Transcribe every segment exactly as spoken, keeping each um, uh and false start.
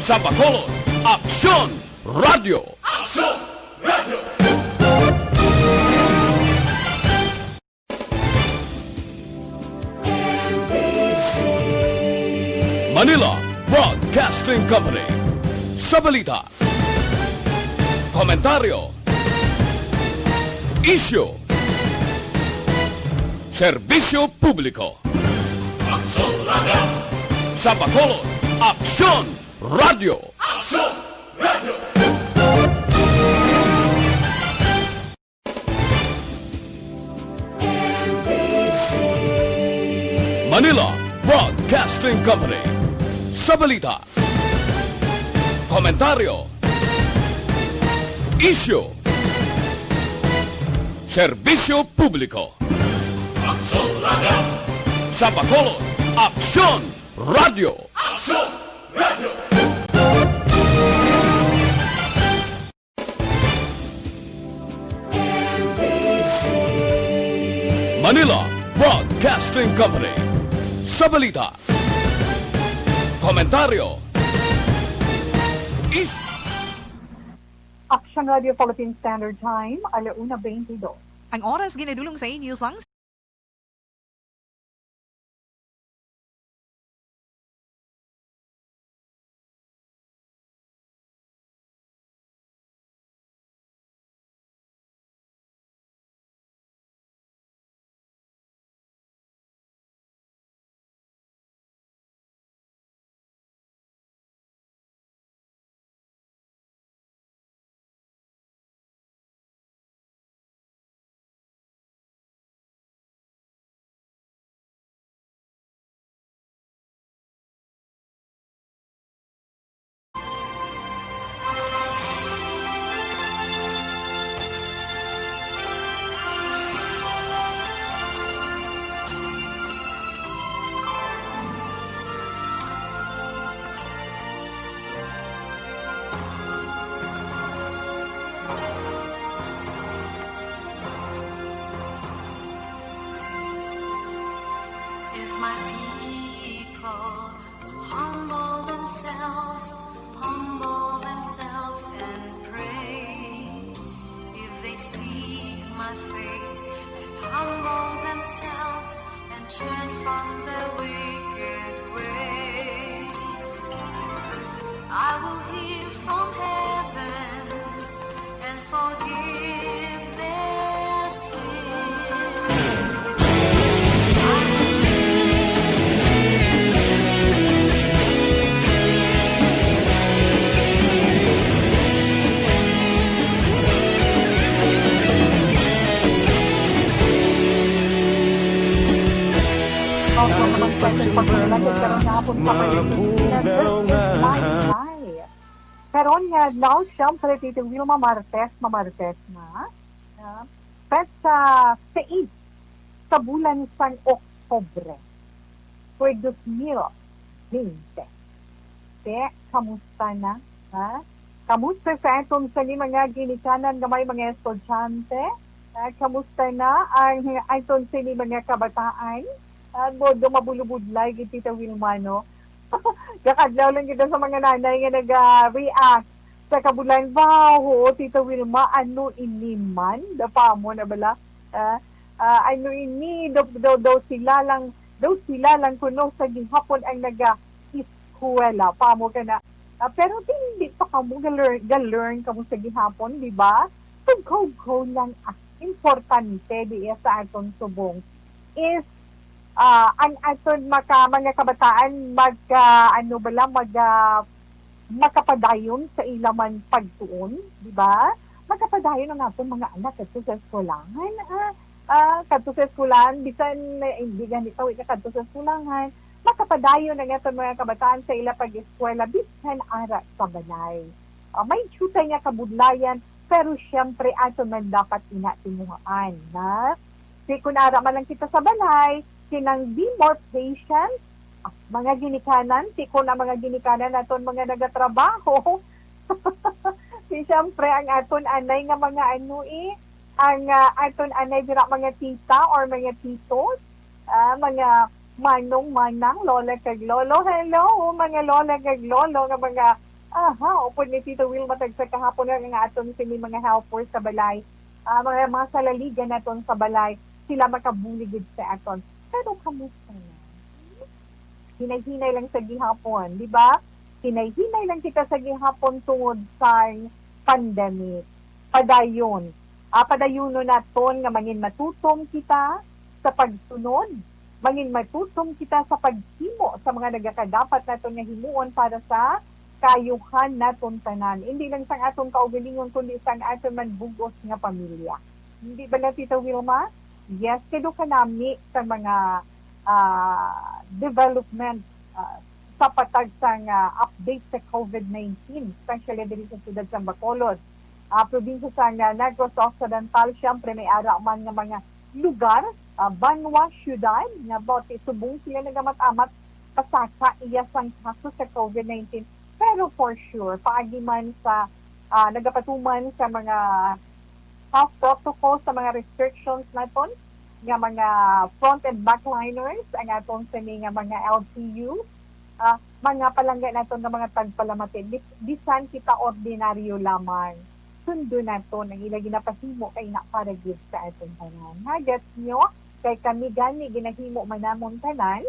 Sa Bacolod, Aksyon Radio. Aksyon Radio. Manila Broadcasting Company. Sa balita, komentaryo, isyu, serbisyo publiko. Aksyon Radio. Sa Bacolod, Aksyon Radio. Aksyon Radio. Manila Broadcasting Company. Sa balita, komentaryo, isyu, serbisyo publiko. Aksyon Radio. Sa Bacolod, Aksyon Radio. Aksyon Radio. Manila Broadcasting Company. Sa balita, komentaryo, is- Action Radio Philippine Standard Time, ala una twenty-two. Ang oras ginadulong sa inyo sang If my people humble themselves, humble themselves and pray. If they seek my face and humble themselves and turn from their wicked ways, I will hear from heaven and forgive their sin. Opo, naman po sa pagpapalagay karon nga hapon sa Pilipinas. Karon nga adlaw, siyempre, Tito Wilma, Martes, mamartes na. Ah, petsa sais sa bulan sang Oktubre, tuig dos mil bente. Te, kamusta na? Ha? Kamusta sa aton sini mga ginikanan nga may mga estudyante? Ha? Kamusta na ang aton sini mga kabataan? Ha? Bodo mabulubudlay gid, Tita Wilma, no? Kakadlaw lang kita sa mga nanay nga naga-react sa kabulan. Wow, oo, Tita Wilma, ano ini man? Dapa mo na bala? Ah, ah, ano ini? Daw, daw, daw sila lang, daw sila lang kuno sa gihapon ang naga-eskwela. Pamo ka na. Ah, pero dili pa kamo ga-learn, ga-learn kamo sa gihapon, di ba? Kugkaw-kugkaw lang ang importante diya sa aton subong is, ah, ang aton maka-, mga kabataan mag, ah, ano bala, mag, ah, makapadayon sa ila man pagtuon, di ba? Makapadayon ang aton mga anak kadto sa eskwelahan, ah, ah, kadto sa eskwelahan, bisan, eh, hindi gani pa, wala kadto sa eskwelahan, makapadayon ang aton mga kabataan sa ila pag-eskwela, bisan ara sa balay. Ah, may diutay nga kabudlayan, pero siyempre aton man dapat ina tinguhaan, ha? Di kun ara man lang kita sa balay, kinang be more patient. Ah, mga ginikanan, di kun ang mga ginikanan naton mga nagatrabaho. Di siyempre ang aton anay nga mga ano eh, ang, ah, aton anay dira mga tita or mga titos, ah, mga Manong, Manang, Lola kag Lolo. Hello, mga Lola kag Lolo nga mga, aha, upod ni Tita Wilma, tagsa kahapon nga, nga aton sini mga helpers sa balay. Ah, mga, mga salaligan naton sa balay, sila makabulig gid sa aton. Pero kamusta na? Hinay-hinay lang sa gihapon, di ba? Hinay-hinay lang kita sa gihapon tungod sa pandemic. Padayon, ah, padayunon naton nga mangin matutom kita sa pagsunod, mangin matutom kita sa paghimo sa mga nagakadapat naton nga himuon para sa kaayuhan naton tanan, indi lang sang aton kaugalingon, kundi sang aton man bug-os nga pamilya. Hindi ba na, Tita Wilma? Yes, kay daw kanami sa mga, ah, development, ah, sa patag sang, ah, update sa covid nineteen, especially diri sa siyudad sa Bacolod. Ah, probinsya sa nga Negros Occidental, siyempre may ara man nga mga lugar, ah, banwa, siyudad, nga bati subong sila nagamat-amat pasaka iya sang kaso sa covid nineteen. Pero for sure, paagi man sa, ah, nagapatuman sa mga health protocols, sa mga restrictions naton, nga mga front and backliners, ang aton sini nga mga L G U, ah, mga palangga naton nga mga tagpalamati, bis-, bisan kita ordinaryo lamang, sundon naton ang ila ginapahimo kay na para gid sa aton tanan. Ha, gets nyo? Kay kami gani ginahimo man namon tanan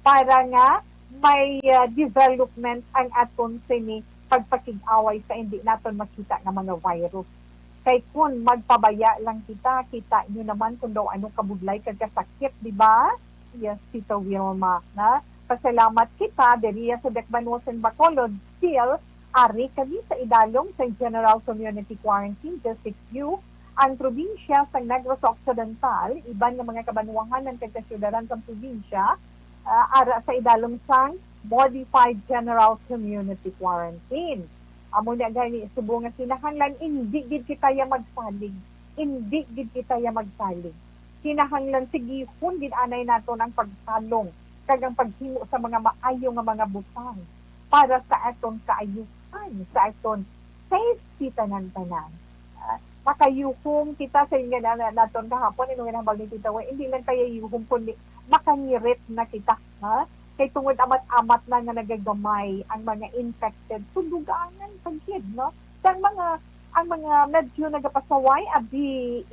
para nga may, ah, development ang aton sini pagpakig-away sa indi naton makita nga mga virus. Kay kun magpabaya lang kita, kita nyo naman kung daw ano kabudlay kag kasakit, di ba? Yes, Tita Wilma, na pasalamat kita diriya sa Dakbanusan, Bacolod, still ari kami sa idalom sang General Community Quarantine, District Q, ang probinsya sang Negros Occidental, iban nga mga kabanwahanan kag kasyudaran sang probinsya, ah, ara sa idalom sang Modified General Community Quarantine. Amo na gani, subong nga kinahanglan, indi gid kita ya magsalig. Indi gid kita ya magsalig. Kinahanglan sigihon gid anay naton ang pagpalong kag ang paghimo sa mga maayo nga mga butang para sa aton kaayuhan, sa aton safety tanan-tanan. Ah, makayuhom kita sa ingon nga na-, naton kahapon, ingon nga nahambal ni Tita Wen, hindi lang kaya yuhom, kundi makangirit na kita, ha? Kay tungod amat-amat na nga nagagamay ang mga infected, so dugangan pa gid, no? Sa mga, ang mga medyo nagapasaway, abi,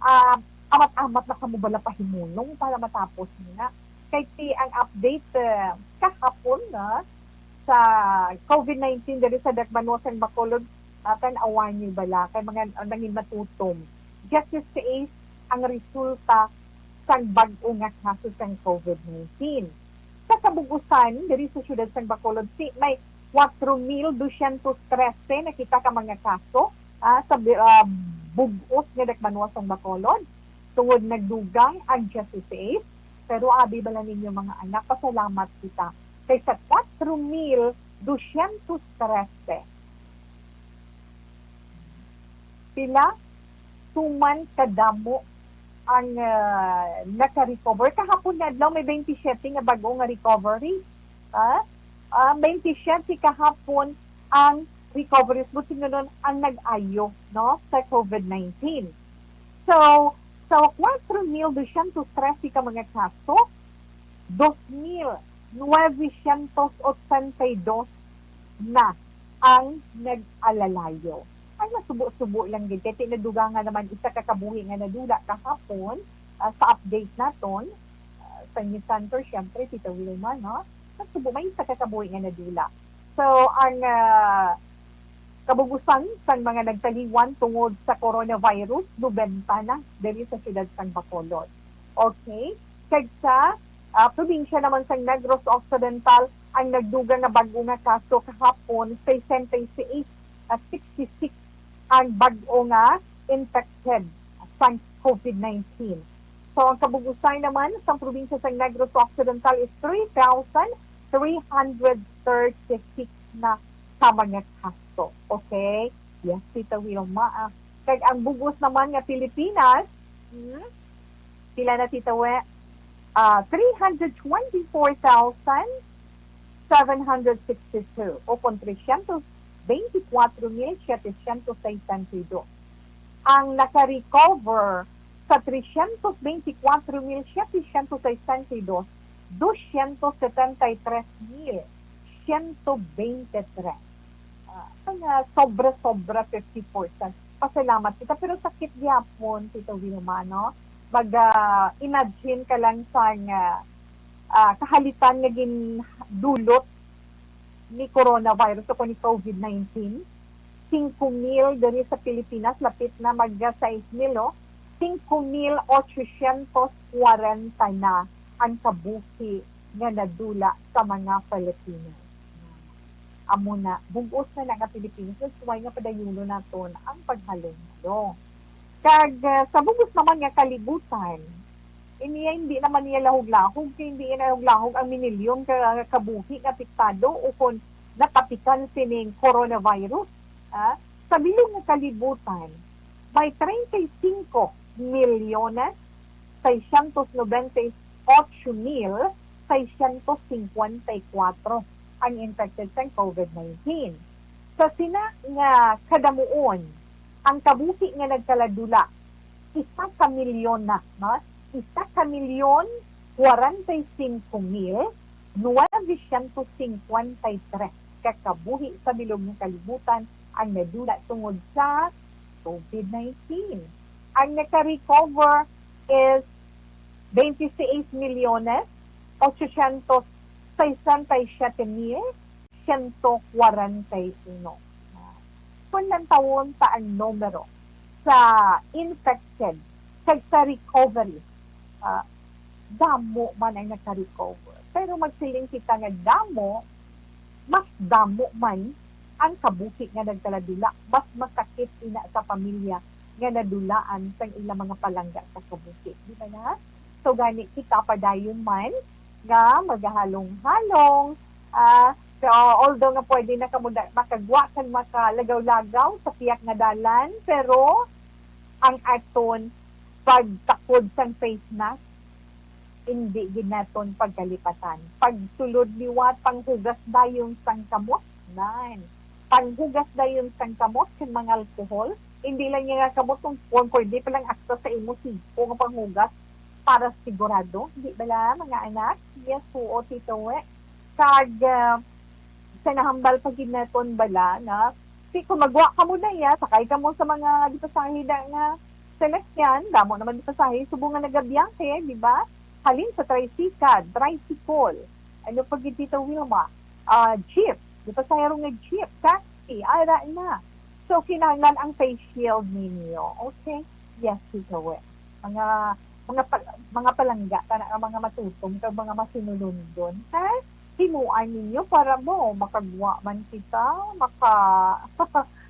ah, amat-amat na kamo bala pahimunong para matapos nila. Kay ti ang update, eh, kahapon na sa covid nineteen diri sa Dakbanusan, Bacolod, ah, tan-awan niyo bala kay mga, ah, nangin matutom. Just the case ang resulta sang bag-o nga kaso sang covid nineteen. Sa kabug-usan, diri sa siyudad sang Bacolod, si, may kwatro mil dosyentos trese na kita ka mga kaso, ah, sa bi-, ah, bug-os nga dakbanuas sang Bacolod, tungod nagdugang ang J C C H. Pero abi bala ninyo, mga anak, pasalamat kita kay sa kwatro mil dosyentos trese, pila tuman kadamo ang, ah, naka-recover. Kahapon nga adlaw may twenty-seven nga bag-o nga recovery. Ah, ah, twenty-seven kahapon ang recoveries, buot silingon, ang nag-ayo, no, sa covid nineteen. So, sa kwatro mil dosyentos trese ka mga kaso, dos mil novecientos ochenta y dos na ang nag-alalayo. Ay, masubo-subo lang gid. Kay tinadugangan naman isa ka kabuhi nga nadula kahapon, ah, sa update naton, ah, sa News Center, syempre, Tita Wilma, no? Masubo, may isa ka kabuhi nga nadula. So, ang, ah, kabug-usan sang mga nagtaliwan tungod sa coronavirus, nobenta na diri sa siyudad sang Bacolod. Okay? Kag sa, ah, probinsya naman sang Negros Occidental, ang nagdugang nga bag-o nga kaso kahapon, sesenta y seis, ah, sixty-six ang bag-o nga infected sang covid nineteen. So, ang kabug-usan naman sang probinsya sang Negros Occidental is three thousand three hundred thirty-six na ka mga kaso. Okay? Yes, Tita Wilma, ah. Kag ang bug-os naman nga Pilipinas, hmm, pila na, Tita We? Ah, three hundred twenty-four thousand seven hundred sixty-two, o kon tresyentos beintikwatro mil setecientos sesenta y dos. Ang naka-recover, sa trescientos veinticuatro mil setecientos sesenta y dos, doscientos setenta y tres mil ciento veintitrés. Ah, nga sobra-sobra fifty percent. Pasalamat kita, pero sakit gyapon, Tito Wilma, no? Mag, ah, imagine ka lang sang, ah, ah, kahalitan nga gindulot ni coronavirus o ni covid nineteen. Singko mil diri sa Pilipinas, lapit na mag sais mil, oh. Singko mil ochocientos kwarenta na ang kabuhi nga nadula sa mga Filipino. Amo na, bug-os na na nga Pilipinas, that's why nga padayunon naton ang paghalong-halong. Kag, ah, sa bug-os naman nga kalibutan, iniya hindi naman niya lahog-lahog, kay hindi niya lahog-lahog ang minilyon ka kabuhi nga apektado o kon natapikan sining coronavirus. Ah, sa bilog nga kalibutan, may treinta y cinco milyones seiscientos noventa y ocho mil seiscientos cincuenta y cuatro ang infected sang covid nineteen. Sa sina nga kadamuon, ang kabuhi nga nagkaladula, isa ka milyon na, no? Isa ka milyon kwarenta y cinco mil novecientos cincuenta y tres ka kabuhi sa bilog nga kalibutan ang nadula tungod sa covid nineteen. Ang naka-recover is veintiséis milyones ochocientos sesenta y siete mil ciento cuarenta y uno. Kung lantawon ta ang numero sa infected kag sa recovery, ah, damo man ang naka-recover. Pero magsiling kita nga damo, mas damo man ang kabuhi nga nagkaladula, mas masakit ina sa pamilya nga nadulaan sang ilang mga palangga sa kabuhi. Di ba na? So, gani kita padayon man nga magahalong-halong. Ah, so, although nga pwede na kamo da-, makagwa kag makalagaw-lagaw sa pihak nga dalan, pero ang aton pagtakod sang face mask, hindi gid naton pagkalipatan. Pagsulod liwat, panghugas dayon sang kamot, nan. Panghugas dayon sang kamot kag mga alcohol. Hindi lang niya nga kamot, kung, kung pwede pa lang aksa sa imo siko nga panghugas para sigurado. Di bala, mga anak? Yes, oo, Tito We. Kag, ah, sa nahambal pa gid naton bala, na, si, kung magwa kamo na iya, sakay kamo sa mga di pasahe na nga salakyan, damo naman di pasahe, subong nga nagabiyahe, di ba? Halin sa tricycle, tricycle, ano pa gid, Tito Wilma? Ah, jeep, di pasahero nga jeep, taxi, ara na. So, kinahanglan ang face shield ninyo, okay? Yes, Tito We. Mga, mga pa-, mga palangga, kana nga mga matutom kag mga masinulundon, ha? Himuan ninyo para mo makagwa man kita, maka-,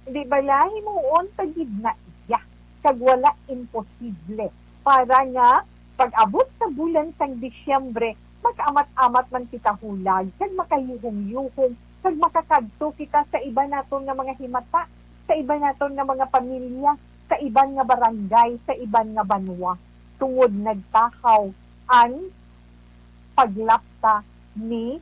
di bala, himuon ta gid na iya, kag wala imposible, para nga pag-abot sa bulan sang Disyembre, makaamat-amat man kita hulag, kag makayuhong-yuhong, kag makakadto kita sa iban naton nga mga himata, sa iban naton nga mga pamilya, sa iban nga barangay, sa iban nga banwa, tungod nagtahaw ang paglapta ni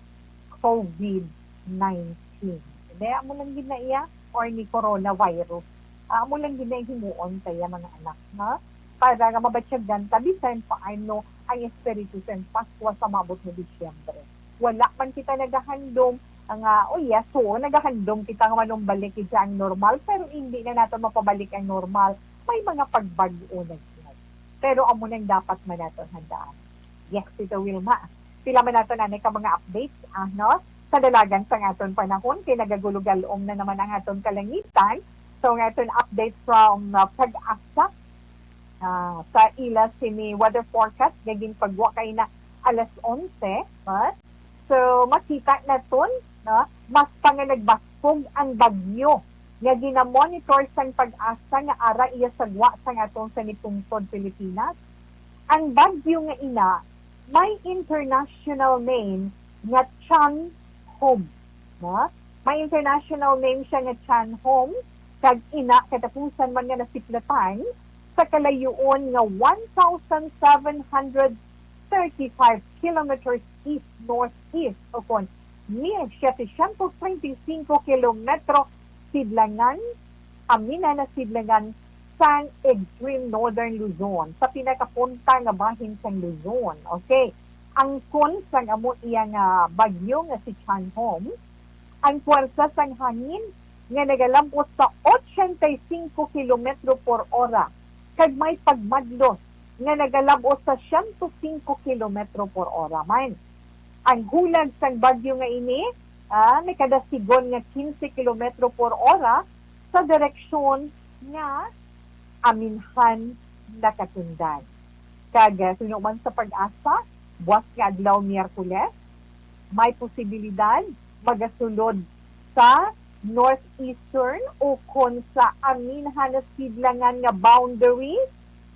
covid nineteen. Hindi, amo lang gid na iya, or ni coronavirus. Ah, amo lang gid na himuon kaya, mga anak, ha? Para nga mabatyagan ta, bisan paano, ang espiritu sang Paskwa sa maabot nga Disyembre. Wala man kita nagahandom nga, oh yes, oo, nagahandom kita nga manumbalik gid sa ang normal, pero hindi na naton mapabalik ang normal. May mga pagbag-o na gid. Pero amo nang dapat man naton handaan. Yes, Tito Wilma. Pila man naton anay ka mga updates, ah, no? Sa dalagan sang aton panahon, kay nagagulo-galom na naman ang aton kalangitan. So, ang aton update from, uh, PAGASA, ah, sa ila sini weather forecast nga ginpagwa kaina alas onse, ah. So, makita naton, no, mas pa nga nagbaskog ang bagyo nga ginamonitor sang PAGASA nga ara iya sa gwa sang aton sini pungsod Pilipinas. Ang bagyo nga ina may international name nga Chan Hom, no? May international name siya nga Chan Hom, kag ina, katapusan man nga nasiplatan sa kalayuon nga one thousand seven hundred thirty-five kilometers east-northeast, o kon mil setecientos treinta y cinco kilometro sidlangan, aminan na sidlangan sang extreme northern Luzon, sa pinakapunta nga bahin sang Luzon. Okay. Angkon sang amo iya nga bagyo nga si Chanhom, ang puwersa sang hangin nga nagalab-ot sa ochenta y cinco kilometro por ora kag may pagmadlos nga nagalab-ot sa siyento singko kilometro por ora man. Ang hulag sang bagyo nga ini, ah, may kada sigon nga quince kilometro por ora sa direksyon nga aminhan nakatundan. Kag, ah, suno man sa PAGASA, buwas nga adlaw, Miyerkules, may posibilidad magasulod sa northeastern o kon sa aminhan na sidlangan nga boundary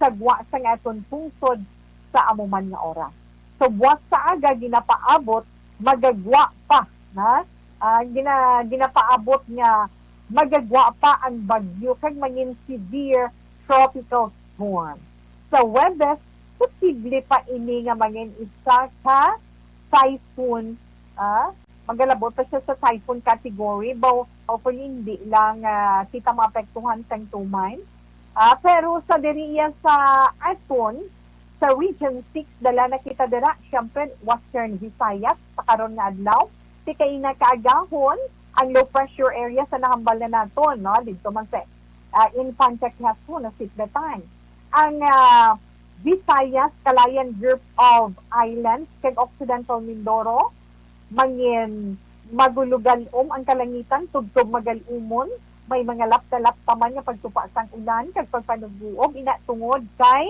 sa gwa sang aton pungsod sa amo man nga oras. So, buwas sa aga ginapaabot, magagwa pa, ha? Ah, gina-, ginapaabot nga magagwa pa ang bagyo kag mangin severe tropical storm. Sa Huwebes, posible pa ini nga mangin isa ka typhoon, ah, magalabot pa siya sa typhoon category. Baw-, hopefully, hindi lang, ah, kita maapektuhan sang tuman. Ah, pero sa diriya sa aton, sa Region six, dala na kita dira, siyempre, Western Visayas, sa karon nga adlaw. Ti kaina kaagahon, ang low pressure area sa nahambal na naton, no? Didto man sa, ah, Infante Quezon, na Sitbatan. Ang, ah, Visayas, Kalayaan Group of Islands, kag Occidental Mindoro, mangin magulogalom ang kalangitan, tubtob magal-umon, may mga lapta-lapta man nga pagtupa sang ulan kag pagpanuguob, ina tungod kay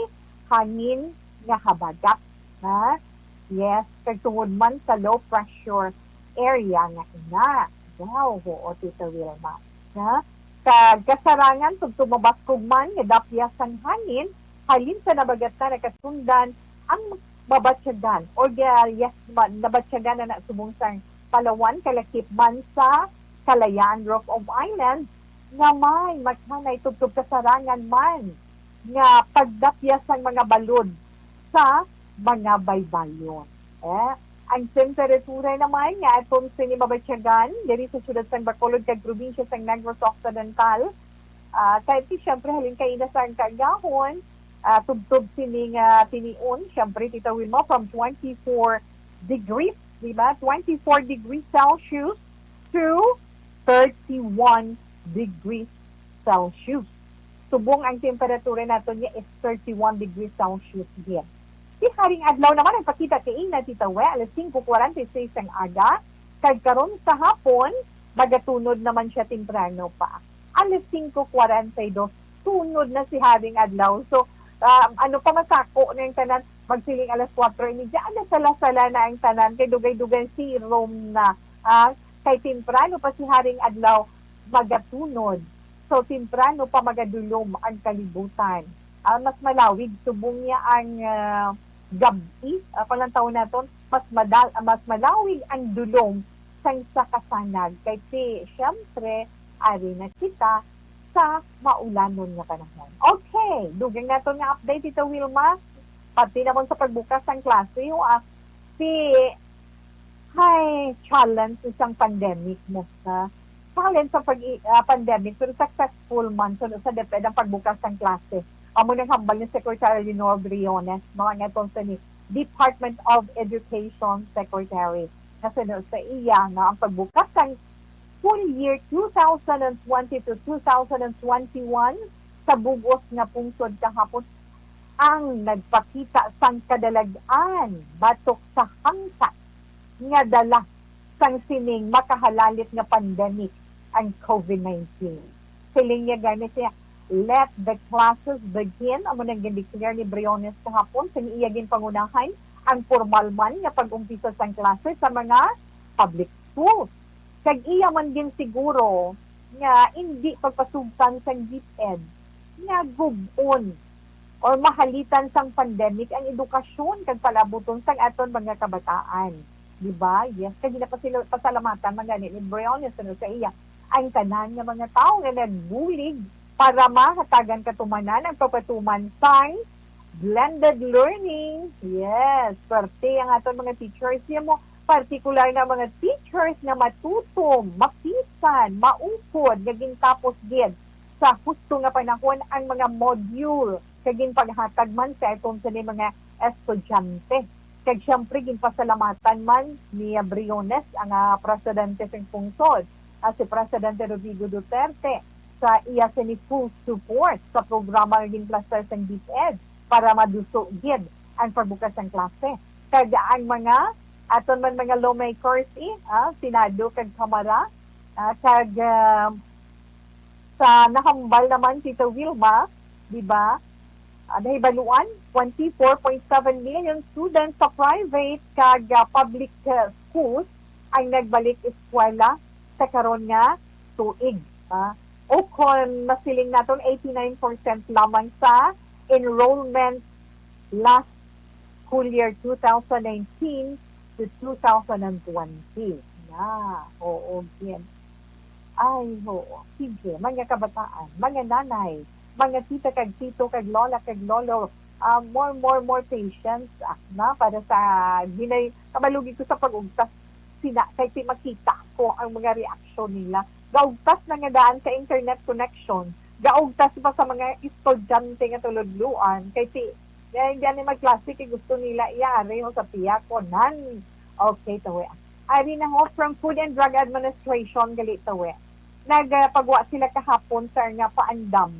hangin nga habagat, ha? Yes, kag tungod man sa low pressure area nga ina. Wow, oo, Tita Wilma. Ha? Kag kasarangan, tubtob mabaskog man nga dapyas sang hangin, halin sa nabagat na nakasundan ang mabatyagan, or ga-, yes, ma-, nabatyagan na na subong sang Palawan, kalakip man sa Kalayaan Group of Islands, nga may maghanay tubtob kasarangan man nga pagdapyas sang mga balod sa mga baybayon. Eh, ang temperatura naman nga aton sini mabatyagan diri sa siyudad sang Bacolod kag probinsya sang Negros Occidental, ah, kay ti siyempre halin kaina sang kaagahon, ah, tubtob sini nga tinion, siyempre, Tita Wilma, from twenty-four degrees, di ba? Twenty-four degrees Celsius to thirty-one degrees Celsius. Subong ang temperatura naton niya is thirty-one degrees Celsius gid. Ti haring adlaw naman nagpakita kaina, Tita We, alas singko kwarenta y seis sang aga, kag karon sa hapon, magatunod naman siya temprano pa. Alas singko kwarenta y dos, tunod na si haring adlaw. So, ah, ano pa masako na ang tanan, magsiling alas kuwatro y medya, alas sala-sala na ang tanan, kay dugay-dugay serum na. Ah, kay temprano pa si haring adlaw magatunod. So, temprano pa magadulom ang kalibutan. Ah, mas malawig subong niya ang, ah, gab-i, ah, kung lang taon naton, mas madal-, ah, mas malawig ang dulom sang sa kasanag. Kay ti, siyempre, ari na kita sa maulanon nga panahon. Okay, dugang naton nga update, Tita Wilma. Pati naman sa pagbukas sang klase, o, ah, si, hay, challenge sang pandemic mo, ha? Challenge sa pag-, ah, pandemic, pero successful man sa, sa DepEd ang pagbukas sang klase. Amo nang hambal ni Secretary Lenore Briones, no, ang aton sa ni Department of Education Secretary. Nga suno sa iya, no, ang pagbukas sang school year two thousand and twenty to two thousand and twenty-one sa bug-os nga pungsod kahapon ang nagpakita sang kadalag-an batok sa hangkat nga dala sang sining makahalalit nga pandemic, ang COVID nineteen. Siling niya gani siya, "Let the classes begin," amo nang gindeclare ni Briones kahapon, sang iya ginpangunahan ang pormal man nga pag-umpisa sang klase sa mga public schools. Kag iya man ginsiguro nga indi pagpasugtan sang DepEd nga gub-on or mahalitan sang pandemic ang edukasyon kag palabuton sang aton mga kabataan. Di ba? Yes, kag ginapasila-, pasalamatan man gani ni Briones, ano, sa iya, ang tanan nga mga tawo nga nagbulig para mahatagan katumanan ang pagpatuman sang blended learning. Yes, swerte ang aton mga teachers. Yan mo, partikular na mga teachers nga matutom, mapisan, maupod, nga gintapos gid sa husto nga panahon ang mga module kag ginpaghatag man sa aton sini mga estudyante. Kag siyempre, ginpasalamatan man ni Briones, ang, ah, presidente sang pungsod, ah, si Presidente Rodrigo Duterte, sa iya sini full support sa programa nga ginplastar sang DepEd para maduso gid ang pagbukas sang klase. Kag ang mga aton man mga lawmakers, eh, ah, Senado kag Kamara, ah, kag, ah, sa nahambal naman, Tita Wilma, di ba? Ah, nahibaluan, twenty-four point seven million students sa private kag, ah, public, ah, schools ang nagbalik eskwela sa karon nga tuig, ah. O kon masiling naton, eighty-nine percent lamang sa enrollment last school year two thousand nineteen to two thousand twenty na. Oo, gid. Ay, oo. Sige, mga kabataan, mga nanay, mga tita kag tito kag lola kag lolo, ah, more, more, more patience, ah, na, para sa ginay-, kabalo gid ko sa pag-ugtas sina, kay ti makita ko ang mga reaksyon nila. Gaugtas na nga daan sa internet connection, gaugtas pa sa mga estudyante nga tuludluan, kay ti, nga hindi ani magklase kay gusto nila iari ho sa piya ko nan. Okay, tawi. Ari na ho, from Food and Drug Administration, gali, tawi. Nagpagwa sila kahapon sa nga paandam,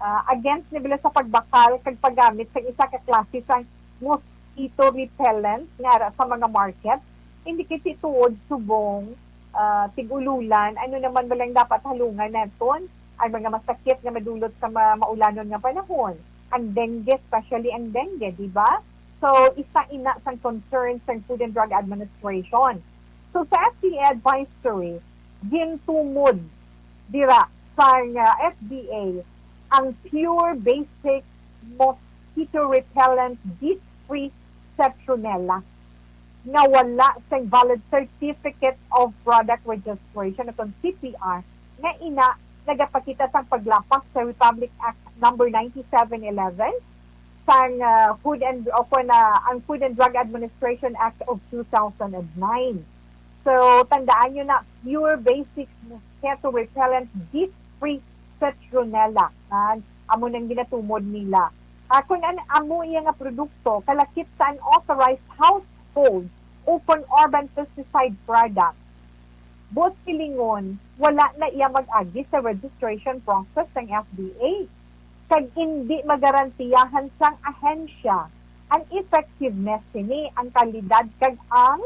ah, against ni bila sa pagbakal kag paggamit sa isa ka klase sang mosquito repellent nga ara sa mga market. Hindi kay ti tuod subong, ah, tig-ululan, ano naman ba lang dapat halungan naton? Ang mga masakit nga madulot sa ma-, maulanon nga panahon. Ang dengue, especially ang dengue, di ba? So, isa ina sang concern sang Food and Drug Administration. So, sa F D A advisory, gintumod dira sang, ah, F D A ang Pure Basic Mosquito Repellent Death-Free Citronella nga wala sing valid Certificate of Product Registration o kon C P R nga ina nagapakita sang paglapas sa Republic Act Number ninety-seven eleven sang, ah, Food and, o kon, ah, ang Food and Drug Administration Act of two thousand nine. So, tandaan nyo na, Pure Basic Mosquito Repellent Death-Free Citronella. Ah, amo nang ginatumod nila. Ah, kung an amo iya nga produkto kalakip sa unauthorized household o kon urban pesticide product, buot silingon, wala na iya mag-agi sa registration process sang F D A, kag indi magarantiyahan sang ahensya ang effectiveness sini, ang kalidad, kag ang,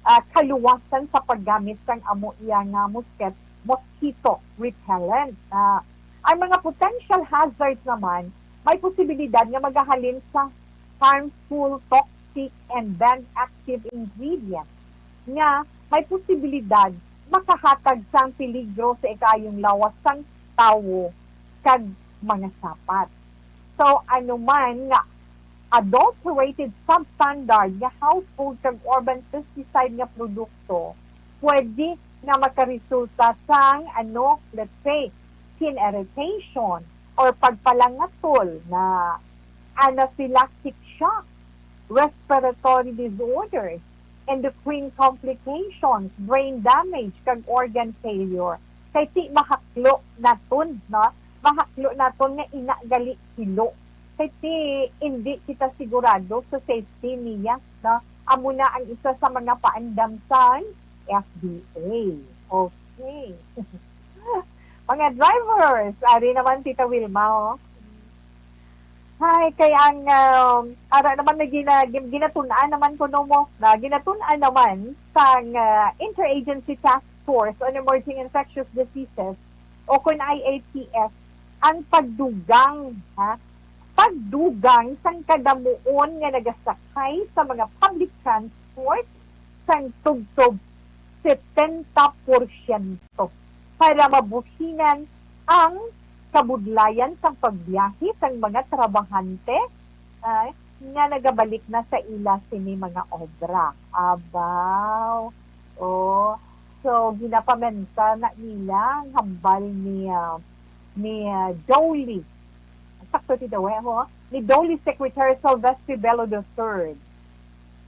ah, kaluwasan sa paggamit sang amo iya nga mosquit-, mosquito repellent. Ah, ang mga potential hazards naman, may posibilidad nga magahalin sa harmful, toxic, and banned active ingredient nga may posibilidad makahatag sang peligro sa ikaayong lawas sang tawo kag mga sapat. So, anuman nga adulterated, substandard nga household kag urban pesticide nga produkto pwede nga makaresulta sang, ano, let's say, skin irritation or pagpalangatol na anaphylactic shock, respiratory disorders, endocrine complications, brain damage, kag organ failure. Kay ti mahaklo naton, no? Mahaklo naton nga ina gali kilo. Kay ti indi kita sigurado sa safety niya, no? Amo na ang isa sa mga paandam sang F D A. Okay. Mga drivers, ari naman, Tita Wilma, oh. Hay, kay ang, um, ara naman na gina-, gin-, ginatun-an naman kuno mo, na ginatun-an naman sang, uh, Interagency Task Force on Emerging Infectious Diseases o kon I A T F ang pagdugang, ha? Pagdugang sang kadamuon nga nagasakay sa mga public transport sang tubtob setenta porsyento para mabuhinan ang kabudlayan sang pagbiyahe sang mga trabahante, ah, nga nagabalik na sa ila sini mga obra. Abaw. Oh. So, ginapamenta na nila ang hambal ni, ah, ni, ah, Dolly. Sakto ti daw, eh, ho? Ni Dolly Secretary Sylvester Bello the third.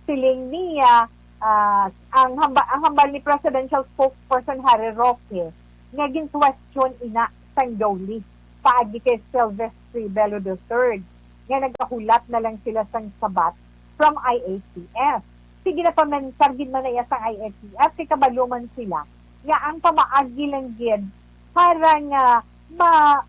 Siling niya, ah, ang hamba-, ang hambal ni Presidential Spokesperson Harry Roque nga gin-question ina sang Dolly paagi kay Silvestre Bello the third, nga nagahulat na lang sila sang sabat from I A T F. Sige na, pamensar gid man na iya sang I A T F, kay kabalo man sila nga ang pamaagi lang gid para nga ma-,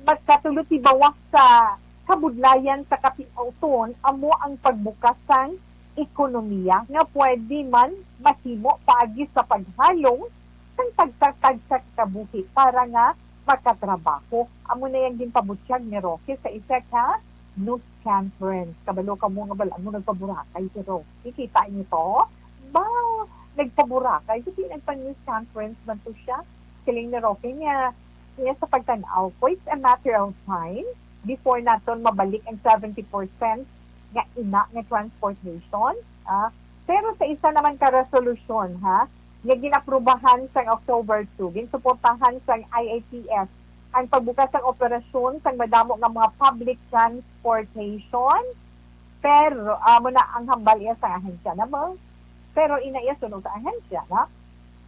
magkatulo tibawas sa kabudlayan sa kapiauton amo ang pagbukas sang ekonomiya nga pwede man mahimo paagi sa paghalong sang tagsa-tagsa ka kabuhi para nga makatrabaho. Amo na yang ginpabutyag ni Roque sa isa ka news conference. Kabalo kamo nga bal-, amo nagpaburakay si Roque. Kita niyo to? Ba, nagpaburakay. Kasi nagpa-news conference man to siya. Siling ni Roque niya, niya sa pagtan-aw ko, it's a matter of time before naton mabalik ang seventy percent nga ina nga transportation. Ah, pero sa isa naman ka resolution, ha, nga ginaprubahan sang October two, ginsuportahan sang I A T F ang pagbukas sang operasyon sang madamo nga mga public transportation. Pero amo na ang hambal iya sang ahensya na mo. Pero ina iya suno sa ahensya, no?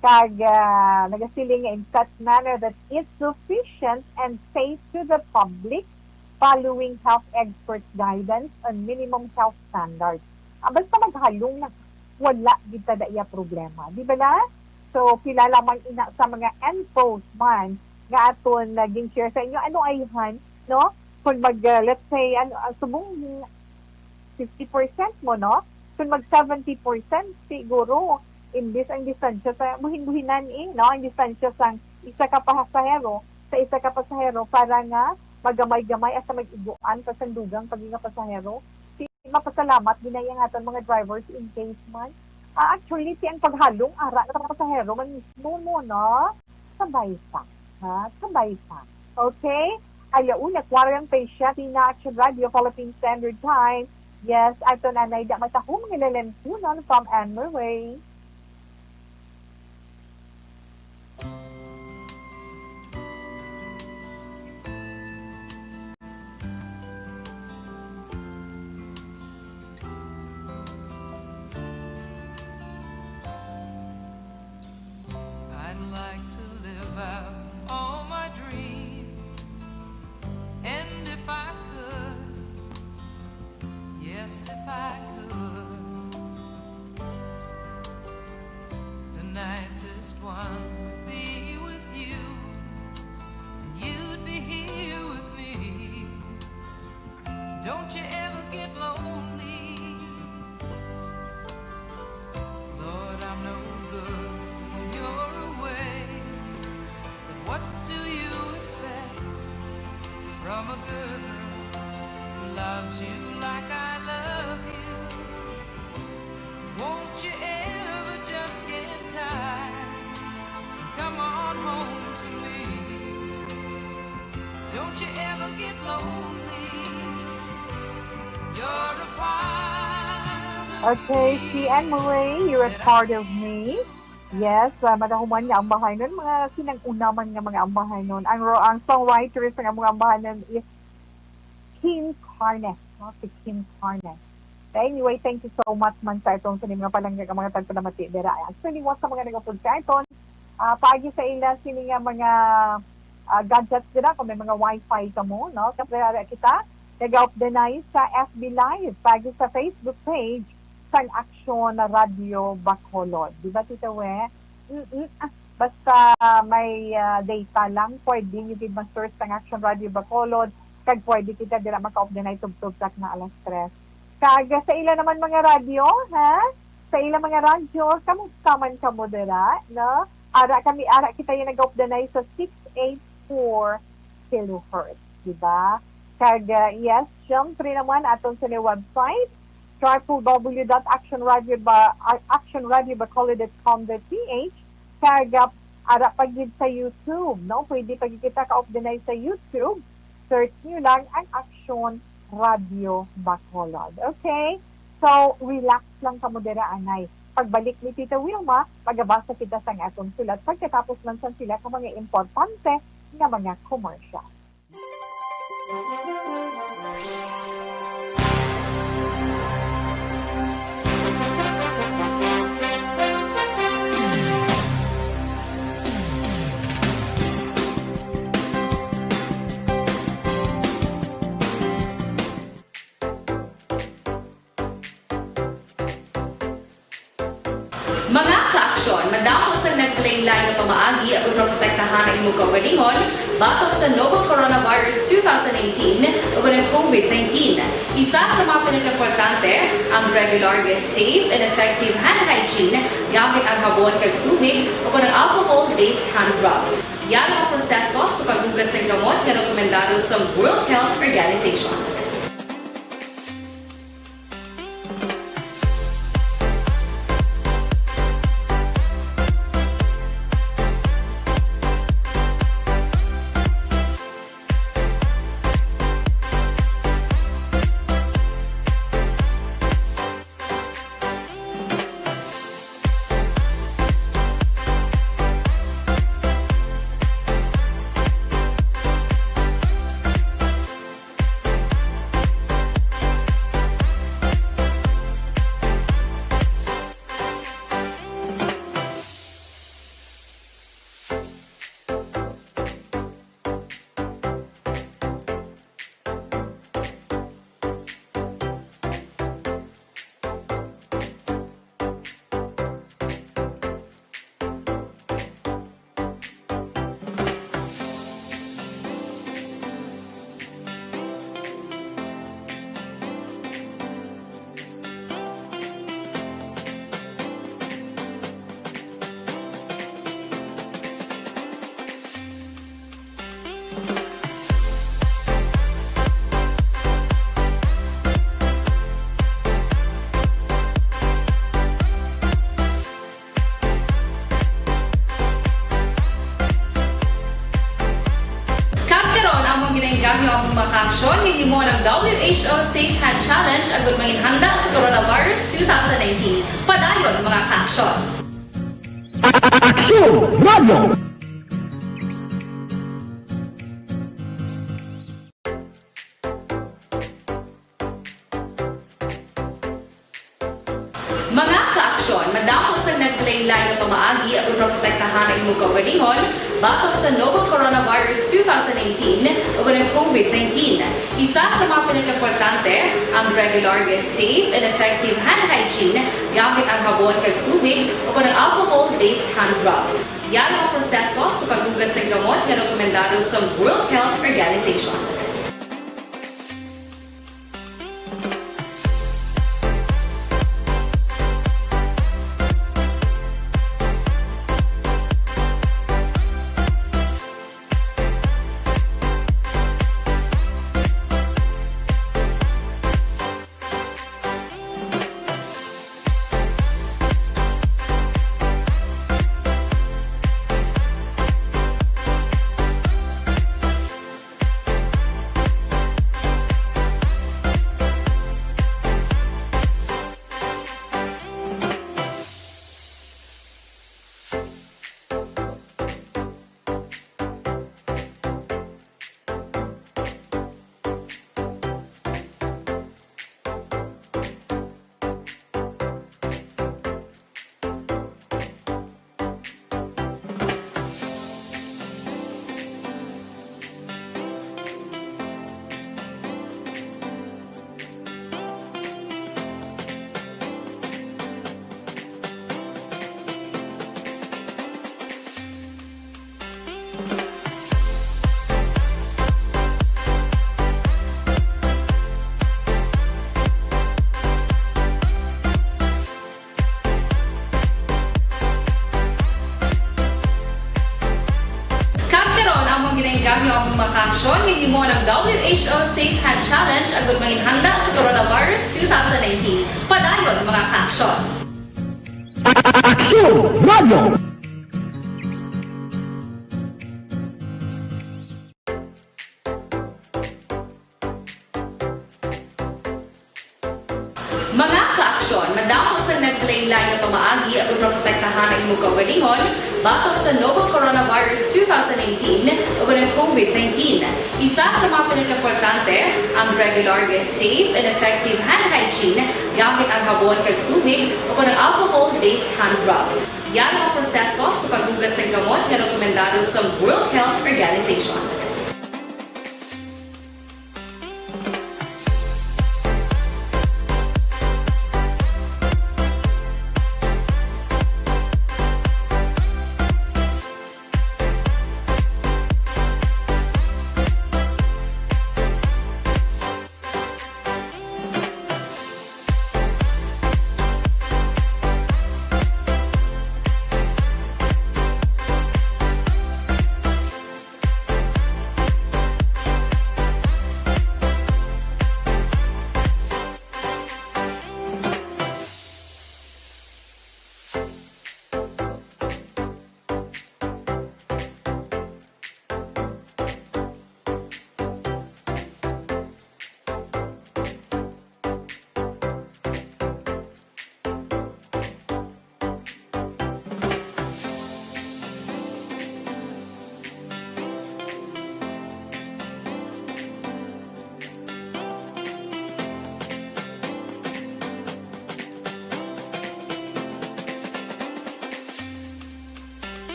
Kag, ah, nagasiling nga in such manner that is sufficient and safe to the public, following health experts' guidance on minimum health standards. Ah, basta maghalong na, wala gid ta da iya problema. Di ba la? So, pila lamang ina sa mga infos man nga aton naging share sa inyo. Ano ayhan, no? Kung mag, uh, let's say, ano, uh, subong fifty percent mo, no? Kung mag seventy percent, siguro, imbis ang distansya sa buhin-buhinan, eh, no? Ang distansya sang isa ka pasahero sa isa ka pasahero para nga magamay-gamay asa mag-iguan pa sang dugang pag nga pasahero. Mapasalamat gid na ang aton mga drivers in case man. Ah, actually, ti ang paghalong ara sa mga pasahero man mismo mo, no? Sabay pa, ha? Sabay pa. Okay? Alauna, kwarenta y siyete na Action Radio, Philippine Standard Time. Yes, ato na na ida matahong nga lalampunan from Anne Murray. I'd like to live out all my dreams, and if I could, yes, if I could, the nicest one would be with you, and you'd be here with me. Don't you ever get lonely. Lord, I'm no good when you're away. But what do you expect from a girl who loves you like I love you? Won't you ever just get tired and come on home to me? Don't you ever get lonely. You're a part of Okay, me. Si Anne Murray, You're a Part of Me. Yes, uh, madahuman nga ambahanon, mga sinang-una man nga mga ambahanon. Ang ro-, ang songwriter sa mga ambahanon is Kim Carnes, no? Si Kim Carnes. Anyway, thank you so much man sa itong sa mga palangga nga mga tagpanamati dira. Actually, wa sa mga nagapod sa iton, ah, paagi sa ila sini nga mga, ah, gadgets dira, kung may mga wifi kamo, no? Siyempre, ara kita, nag-updanay sa F B Live, paagi sa Facebook page sang Action Radio Bacolod. Di ba, Tita We? Mm-mm. Ah, basta may, ah, data lang, pwede nyo gid ma-search sang Action Radio Bacolod, kag pwede kita dira maka-updanay tubtob sa na alas tres. Kag sa ila naman mga radyo, ha? Sa ila mga radyo, kamusta man kamo dira, no? Ara kami, ara kita yung nag-updanay sa six eight four kilohertz, di ba? Kag, ah, yes, syempre naman, aton sa ni website, triple W dot action radio ba, ah, action radio bacolod dot com dot P H, kag, ah, ara pa gid sa YouTube, no? Pwede pa gid kita ka-updanay sa YouTube. Search nyo lang ang Action Radio Bacolod. Okay? So, relax lang kamo dira, anay. Pagbalik ni Tita Wilma, magabasa kita sang aton sulat pagkatapos man sang sila ka mga importante nga mga commercial. Madamo sang nagpalain-lain nga pamaagi ang pagprotektahan ang imong kaugalingon batok sa novel coronavirus two thousand nineteen ug ang COVID nineteen. Isa sa mga pinakaimportante ang regular nga safe and effective hand hygiene gamit ang habon kag tubig o kon ang alcohol-based hand rub. Yari ang proseso sa paghugas sang kamot nga rekomendado sa World Health Organization. Kag karon, among ginainggangyo ang mga kaaksyon nga himo ng W H O Safe Hand Challenge agud manginhanda sa coronavirus two thousand nineteen. Padayon, mga kaaksyon. Aksyon Radio! Mga kaaksyon, madamo sang nagpalain-lain nga pamaagi ang pagprotektahan ang imong kaugalingon batok sa novel coronavirus two thousand nineteen o ang COVID nineteen. Isa sa mga pinakaimportante ang regular nga safe and effective hand hygiene gamit ang habon kag tubig o kon ang alcohol-based hand rub. Yari ang proseso sa paghugas sang kamot nga rekomendado sa World Health Organization. Kag karon, among ginainggangyo ang mga kaaksyon nga himo ng W H O Safe Hand Challenge agud manginhanda sa coronavirus two thousand nineteen. Padayon, mga kaaksyon. Aksyon Radio! Mga kaaksyon, madamo sang nagpalain-lain nga pamaagi ang pagprotektahan ang imong kaugalingon batok sa novel coronavirus two thousand nineteen o ang COVID nineteen. Isa sa mga pinakaimportante ang regular nga safe and effective hand hygiene gamit ang habon kag tubig o kon ang alcohol-based hand rub. Yari ang proseso sa paghugas sang kamot nga rekomendado sa World Health Organization.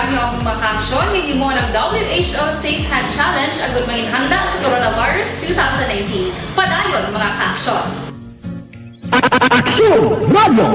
Ang mga kaaksyon, hinimo ang W H O Safe Hand Challenge agud manginhanda sa coronavirus two thousand nineteen. Padayon, mga kaaksyon. Aksyon Radio!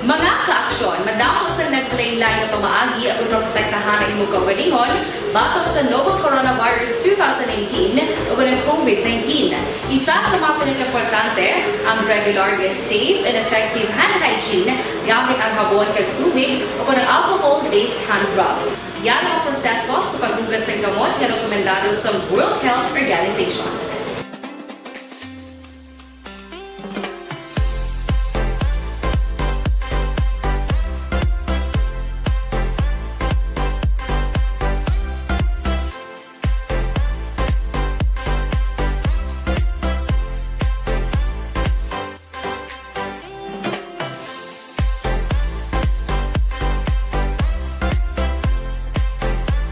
Mga kaaksyon, madamo sang naglain-lain nga pamaagi aron maprotektahan ang imo kaugalingon batok sa novel coronavirus two thousand nineteen ug ang COVID nineteen. Isa sa mga pinakaimportante, ang regular nga safe and effective hand hygiene gamit ang habon kag tubig o ang alcohol-based hand rub. Yara ang proseso sa paghugas sang kamot nga rekomendado sa World Health Organization.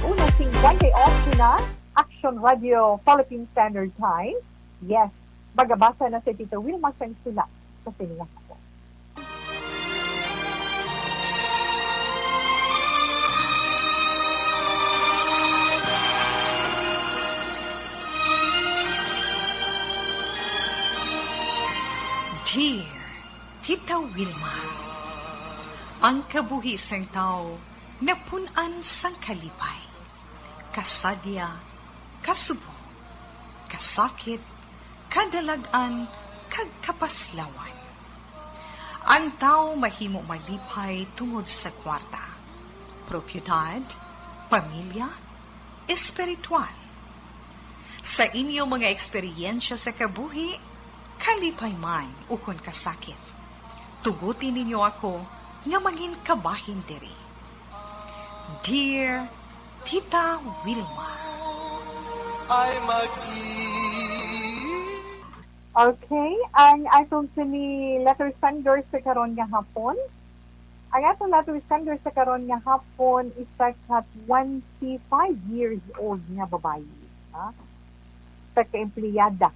Una singkwenta y ocho na, Action Radio Philippine Standard Time. Yes, magabasa na si Tita Wilma sang sulat sa sini nga hapon. Dear Tita Wilma, ang kabuhi sang tawo napun-an sang kalipay, kasadya, kasubo, kasakit, kadalag-an, kag kapaslawan. Ang tawo mahimo malipay tungod sa kwarta, propiedad, pamilya, espiritual. Sa inyo mga eksperyensya sa kabuhi, kalipay man ukon kasakit, tuguti ninyo ako nga mangin kabahin diri. Dear Tita Wilma. Ay mag-i- Okay, ang atong sini letter sender sa karon nga hapon. Ang atong letter sender sa karon nga hapon isa ka twenty-five years old nga babayi, ha? Sa ka empleyada.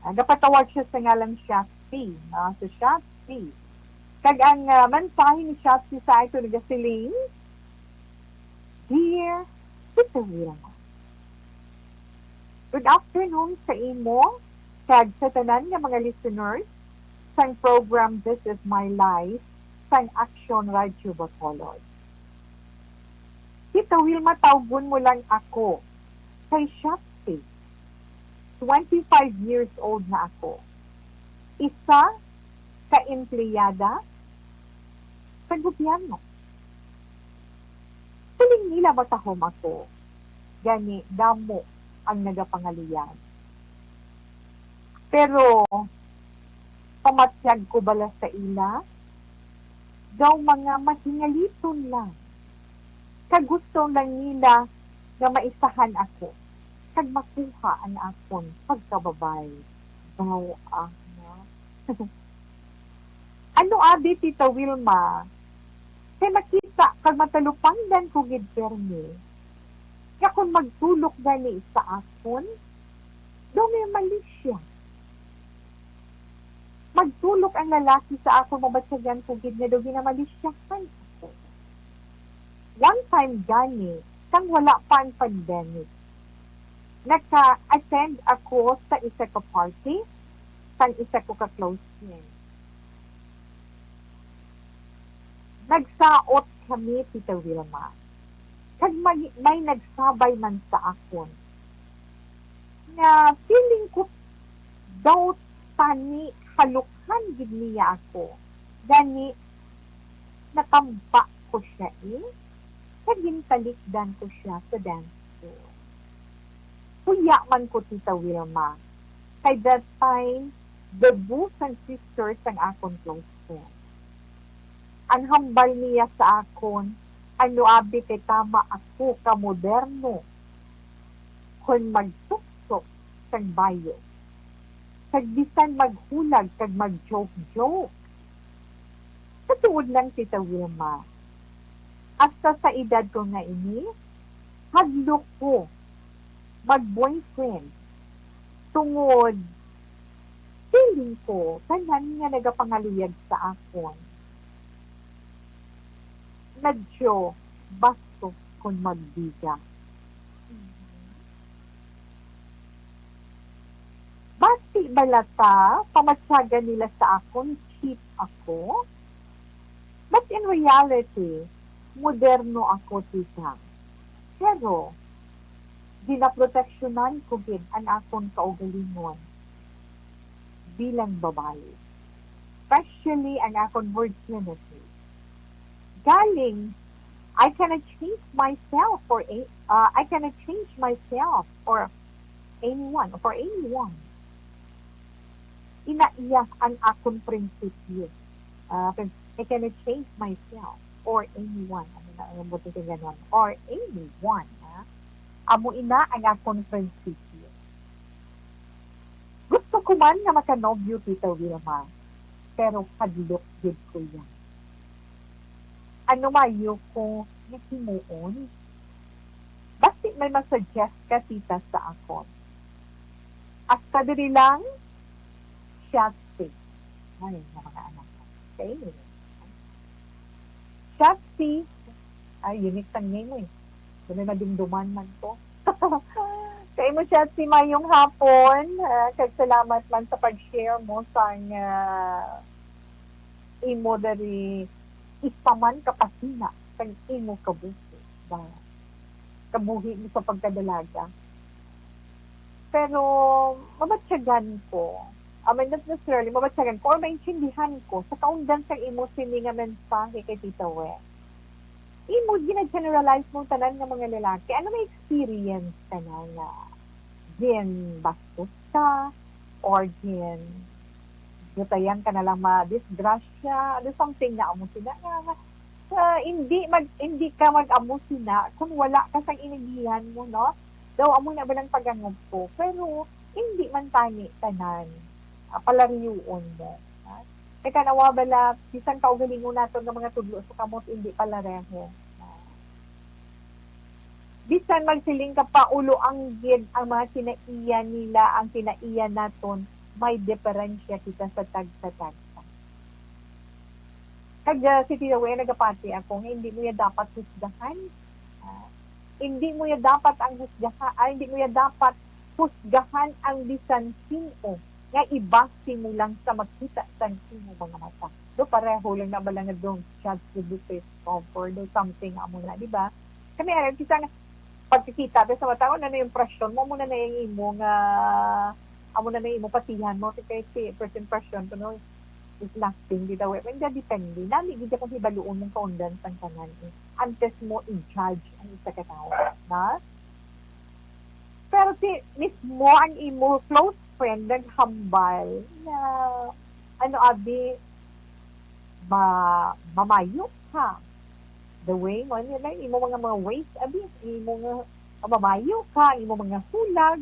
Ah, gapatawag siya sa ngalan Shasti, no? So, Shasti. Kag ang, ah, mensahe ni Shasti sa ato nagasiling, Dear Tita Wilma, good afternoon sa imo kag sa tanan nga mga listeners sang program This Is My Life sang Action Radio Bacolod. Tita Wilma, tawgon mo lang ako kay Shasti. Twenty-five years old na ako. Isa ka empleyada sa gobyerno. Siling nila matahom ako, gani damo ang nagapangaluyan. Pero pamatyag ko bala sa ila? Daw mga mahingaliton lang. Kag gusto lang nila nga maisahan ako kag makuha ang akon pagkababay. Daw, ah, ano abi, Tita Wilma? Kay makita kag matalupangdan ko gid permi nga kon magtulok gani sa akon, daw may malisya. Magtulok ang lalaki sa akon, mabatyagan ko gid nga daw ginamalisyahan ako. One time gani, sang wala pa ang pandemic, naka-attend ako sa isa ka party sang isa ko ka close friend. Nagsaot kami, Tita Wilma, kag may, may nagsabay man sa akon nga feeling ko daw tani halukhan gid niya ako. Gani, natamba ko siya, eh, kag gintalikdan ko siya sa dance floor. Huya man ko, Tita Wilma, kay that time, debut sang sister sang akon close friend. Ang hambal niya sa akon, ano abi kay tama ako ka moderno kon magsuksok sang bayo, kag bisan maghulag kag mag-joke-joke. Sa tuod lang, Tita Wilma, hasta sa edad ko nga ini, hadlok ko mag-boyfriend Tungod, feeling ko, tanan nga nagapangaluyag sa akon, medyo bastos kon magbiga. Basi bala ta, pamatyagan nila sa akon, cheap ako? But in reality, moderno ako, tita. Pero, ginaproteksyonan ko gid ang akon kaugalingon bilang babayi, especially ang akon virginity. Galing, I cannot change myself for a, uh, I cannot change myself for anyone, for anyone. Ina iya ang akon prinsipyo. Ah, prin-, I cannot change myself or anyone. Ano na ang buto sa ganon? Or anyone, ha? Amo ina ang akon prinsipyo. Gusto ko man nga makanobyo, Tita Wilma, pero hadlok gid ko yan. Ano mayo ko nga himuon? Basi may ma-suggest ka, tita, sa akon. Hasta diri lang, Shotzi. Ay, nga mga anak ko. Sa inyo. Shotzi. Ay, unique sang name eh. Kung may madumduman man ko. Sa imo, Shotzi, mayong hapon. Ah, kag salamat man sa pag-share mo sang, ah, imo diri isa man ka pasina sang imo kabuhi ba, kabuhi mo sa pagkadalaga. Pero mabatyagan ko, I mean, not necessarily mabatyagan ko or maintindihan ko sa kaundan sang imo sini nga mensahe kay Tita We. Imo gina-generalize mo tanan nga mga lalaki. Ano may experience ka na nga ginbastos ka or gin-, gutayan ka na lang madisgrasya, ano, something na amo sina nga, nga, ah, hindi mag-, hindi ka mag-amo sina kung wala ka sang inagihan mo, no? Daw amo na ba lang pagangop ko? Pero hindi man tani tanan, ah, palariyuon mo, ha? Kay tanawa bala, bisan kaugalingon naton nga mga tudlo sa kamot, hindi palareho. Bisan magsiling ka pa, ulo ang gid ang mga kinaiya nila, ang kinaiya naton, may diferensya kita sa tagsa-tagsa. Kag, ah, si Tita We, nagapati ako nga hindi mo ya dapat husgahan. Ah, hindi mo ya dapat ang husgaha-, ah, hindi mo ya dapat husgahan ang bisan sin-o nga ibase mo lang sa makita sang imo mga mata. Do, pareho lang na bala nga don't judge the book by its cover, do something amo na, di ba? Kami, alam, kita nga, pagkakita ta sa mata, ano na yung impresyon mo, muna na yung imo nga, amo na na yung imo patihan mo, kay si first impression ko, no, is nothing, di daw, eh. Hindi, depende. Nami, gid akong hibaluon mong kaundan sang tanan, eh. Antes mo i-judge ang isa ka tawo, na? Pero si mismo ang imo close friend naghambal na, ano, abi, ma-, mamayo ka. The way mo, ano na, imo mga, mga ways, abi, imo nga, mamayo ka, imo mga hulag.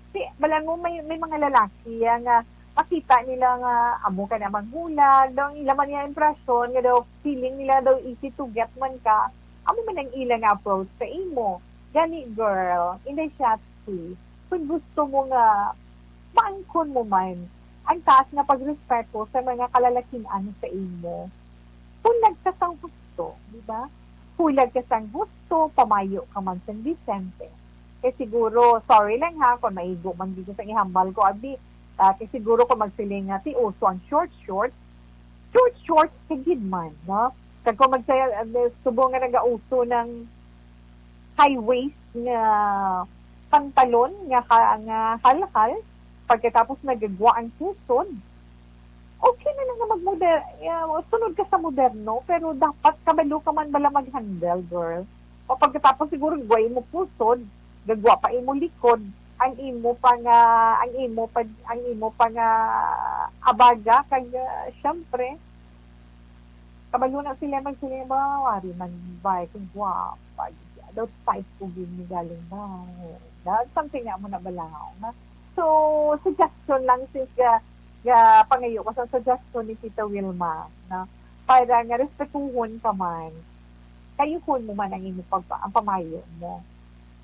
Si, balan mo, may, may mga lalaki ya nga makita nila nga amo ka na manghulag, daw ang ila man nga impresyon, nga daw feeling nila daw easy to get man ka, amo man ang ila nga approach sa imo. Gani, girl, inday siya, si, kung gusto mo nga maangkon mo man ang taas nga pagrespeto sa mga kalalakin-an sa imo, hulag ka sang husto, di ba? Hulag ka sang husto, pamayo ka man sang disente. Kay siguro, sorry lang ha, kung maigo man dito sa ihambal ko, abi, ah, kay siguro kung magsiling nga, ti uso ang short short, short short, kay gid man, no? Kag kung magsaya, ah, subong nga nagauso ng high waist nga pantalon nga ha-, nga halhal, pagkatapos nagagwa ang pusod, okay na lang nga magmoder-, ah, sunod ka sa moderno, pero dapat kabalo ka man bala mag-handle, girl. O pagkatapos siguro gway mo pusod, gagwa pa imo likod, ang imo pa nga, ang imo pa, ang imo pa nga abaga, kag, ah, syempre, kabalo na sila man sila yung mga wari man bay, kung gwapa, daw type ko gid ni galing ba, na something nga mo na balahaw, na. So, suggestion lang, since ga, ga pangayo ko sa suggestion ni Tita Wilma, na, para nga respetuhon ka man, kayuhon mo man ang imo pagpa-, ang pamayo mo.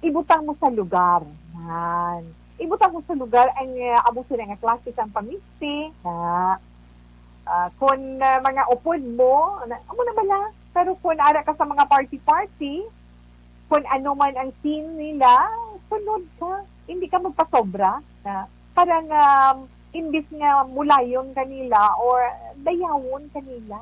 Ibutang mo sa lugar, yan. Ibutang mo sa lugar ang, ah, amo sila nga klase sang pamisti, na, ah, kun, ah, mga upod mo, na, amo na bala. Pero kun ara ka sa mga party-party, kun ano man ang scene nila, sunod ka. Hindi ka magpasobra na parang, um, imbis nga mulayon ka nila or dayawon ka nila,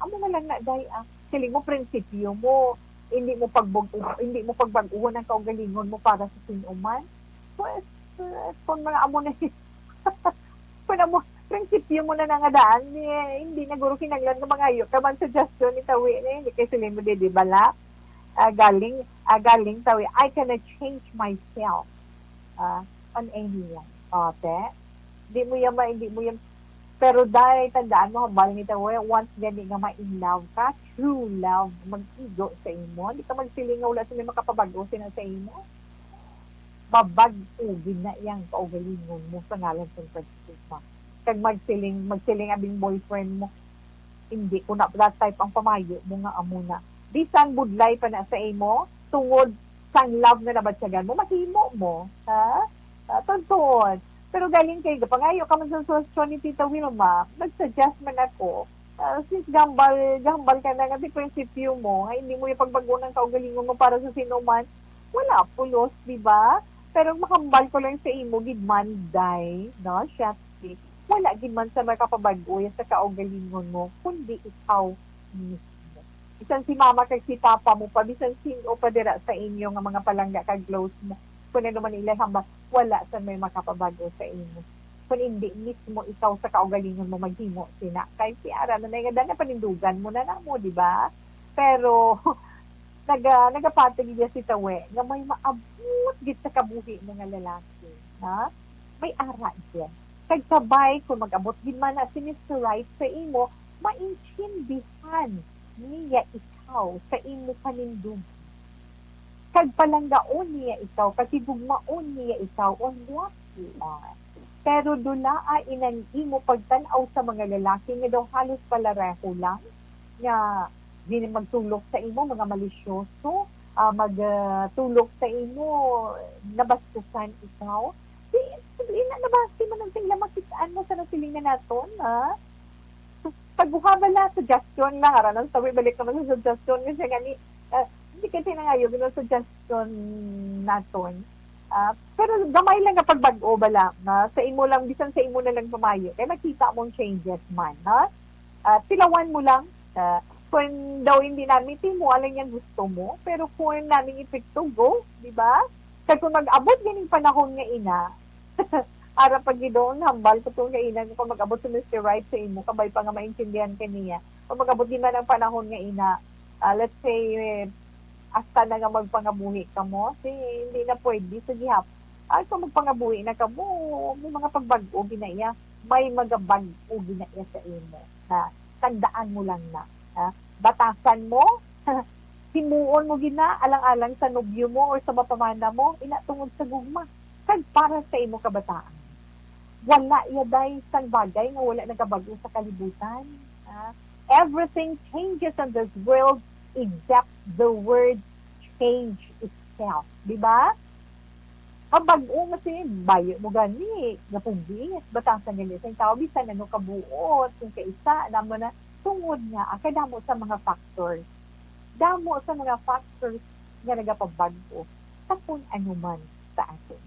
amo na lang na, day, ah. Siling mo, prinsipyo mo, hindi mo pagbag-, hindi mo pagbag-uhon ang kaugalingon mo para sa sin-uman. Pues, eh, kung mga amo na, kung amo, prinsipyo mo na nangadaan, eh, hindi na guro kinahanglan nga mangayo ka man suggestion ni tawi, eh, hindi kay siling mo, di, di bala? Ah, galing, ah, galing tawi, "I cannot change myself, ah, on anyone." O, te? Di mo yan ma-, di mo yan. Pero, day, tandaan mo, hambal ni tawi, once gani nga ma-in love ka, true love, mag-igo sa imo, di ka magsiling nga wala sila makapabag-o sina sa imo. Mabag-o gid na iyang kaugalingon mo sa ngalan sang pagtupa. Kag magsiling, magsiling abing boyfriend mo, "Hindi ko na that type ang pamayo mo nga amo na." Bisan budlay pa na sa imo, tungod sang love nga nabatyagan mo, mahimo mo, ha? Ah, tungtod. Pero galing kay gapangayo ka man sa sitwasyon ni Tita Wilma, nag-suggest man ako, ah, since gambal, gambal ka na nga di prinsipyo mo, nga hindi mo yung pagbago ng kaugalingon mo para sa sinuman, wala pulos, di ba? Pero makambal ko lang sa imo gid man, day, no, Shasti? Wala gid man sa makapabag-o sa kaugalingon mo, kundi ikaw mismo. Bisan si mama kag si papa mo pa, bisan sin-o pa dira sa inyo nga mga palangga kag close mo, kung ano man ilay hambal, wala sa may makapabag-o sa imo. Kung hindi mismo ikaw sa kaugalingon mo maghimo sina. Kay si Ara na nga dana panindugan mo na namo, di ba? Pero naga-, nagapatag iya si Tawe nga may maabot gid sa kabuhi mo nga lalaki, ha? May ara gid. Kag kabay, kung mag-abot gid man na si Mister Right sa imo, maintindihan niya ikaw sa imo panindugan. Kag palanggaon niya ikaw, kag higugmaon niya ikaw on what you are. Pero dulaa inang imo pagtan-aw sa mga lalaki nga daw halos palareho lang, nga gini magtulok sa imo, mga malisyoso, ah, mag, ah, tulok sa imo, nabastusan ikaw. Di, di na nabasi man ang sila makit-an mo sa nasilingan naton, ha? Pagbuha bala, suggestion lang, ara na sa tawi, balik naman sa suggestion nga siya gani, ah, hindi kasi nangayo, gina suggestion naton. Ah, pero gamay lang nga pagbag-o bala, na sa imo lang, bisan sa imo na lang pamayo. Kay makita mong changes man, ha? Ah, tilawan mo lang, ah, kung daw hindi namin timo, alam niya gusto mo. Pero kung namin epekto, go, di ba? Kag kung mag-abot ganing panahon nga ina, ara pa gid doon, hambal ko to nga ina, kung mag-abot si Mister Right sa imo, kabay pa nga maintindihan ka niya. Kung mag-abot gid man ang panahon nga ina, ah, let's say, eh, hasta na nga magpangabuhi ka mo, si, hindi na pwede, sa gihap. Ay, kung magpangabuhi na ka mo, may mga pagbag-o gina iya, may magabag-o gina iya sa imo. Na, tandaan mo lang na, ha? Batasan mo, himuon mo gina, alang-alang sa nobyo mo or sa mapamana mo, ina tungod sa gugma, kag para sa imo kabataan. Wala yaday sang bagay nga wala nagabag-o sa kalibutan, ha? Everything changes in this world except the word change itself. Di ba? Ang bag-o nga siya, bayo mo gani, gapugis, batasan gani sa tao, bisan ano kabuot, kung kaisa, namo na, tungod nga, ah, kadamo sa mga factors. Damo sa mga factors nga nagapabag-o sa kung ano man sa aton.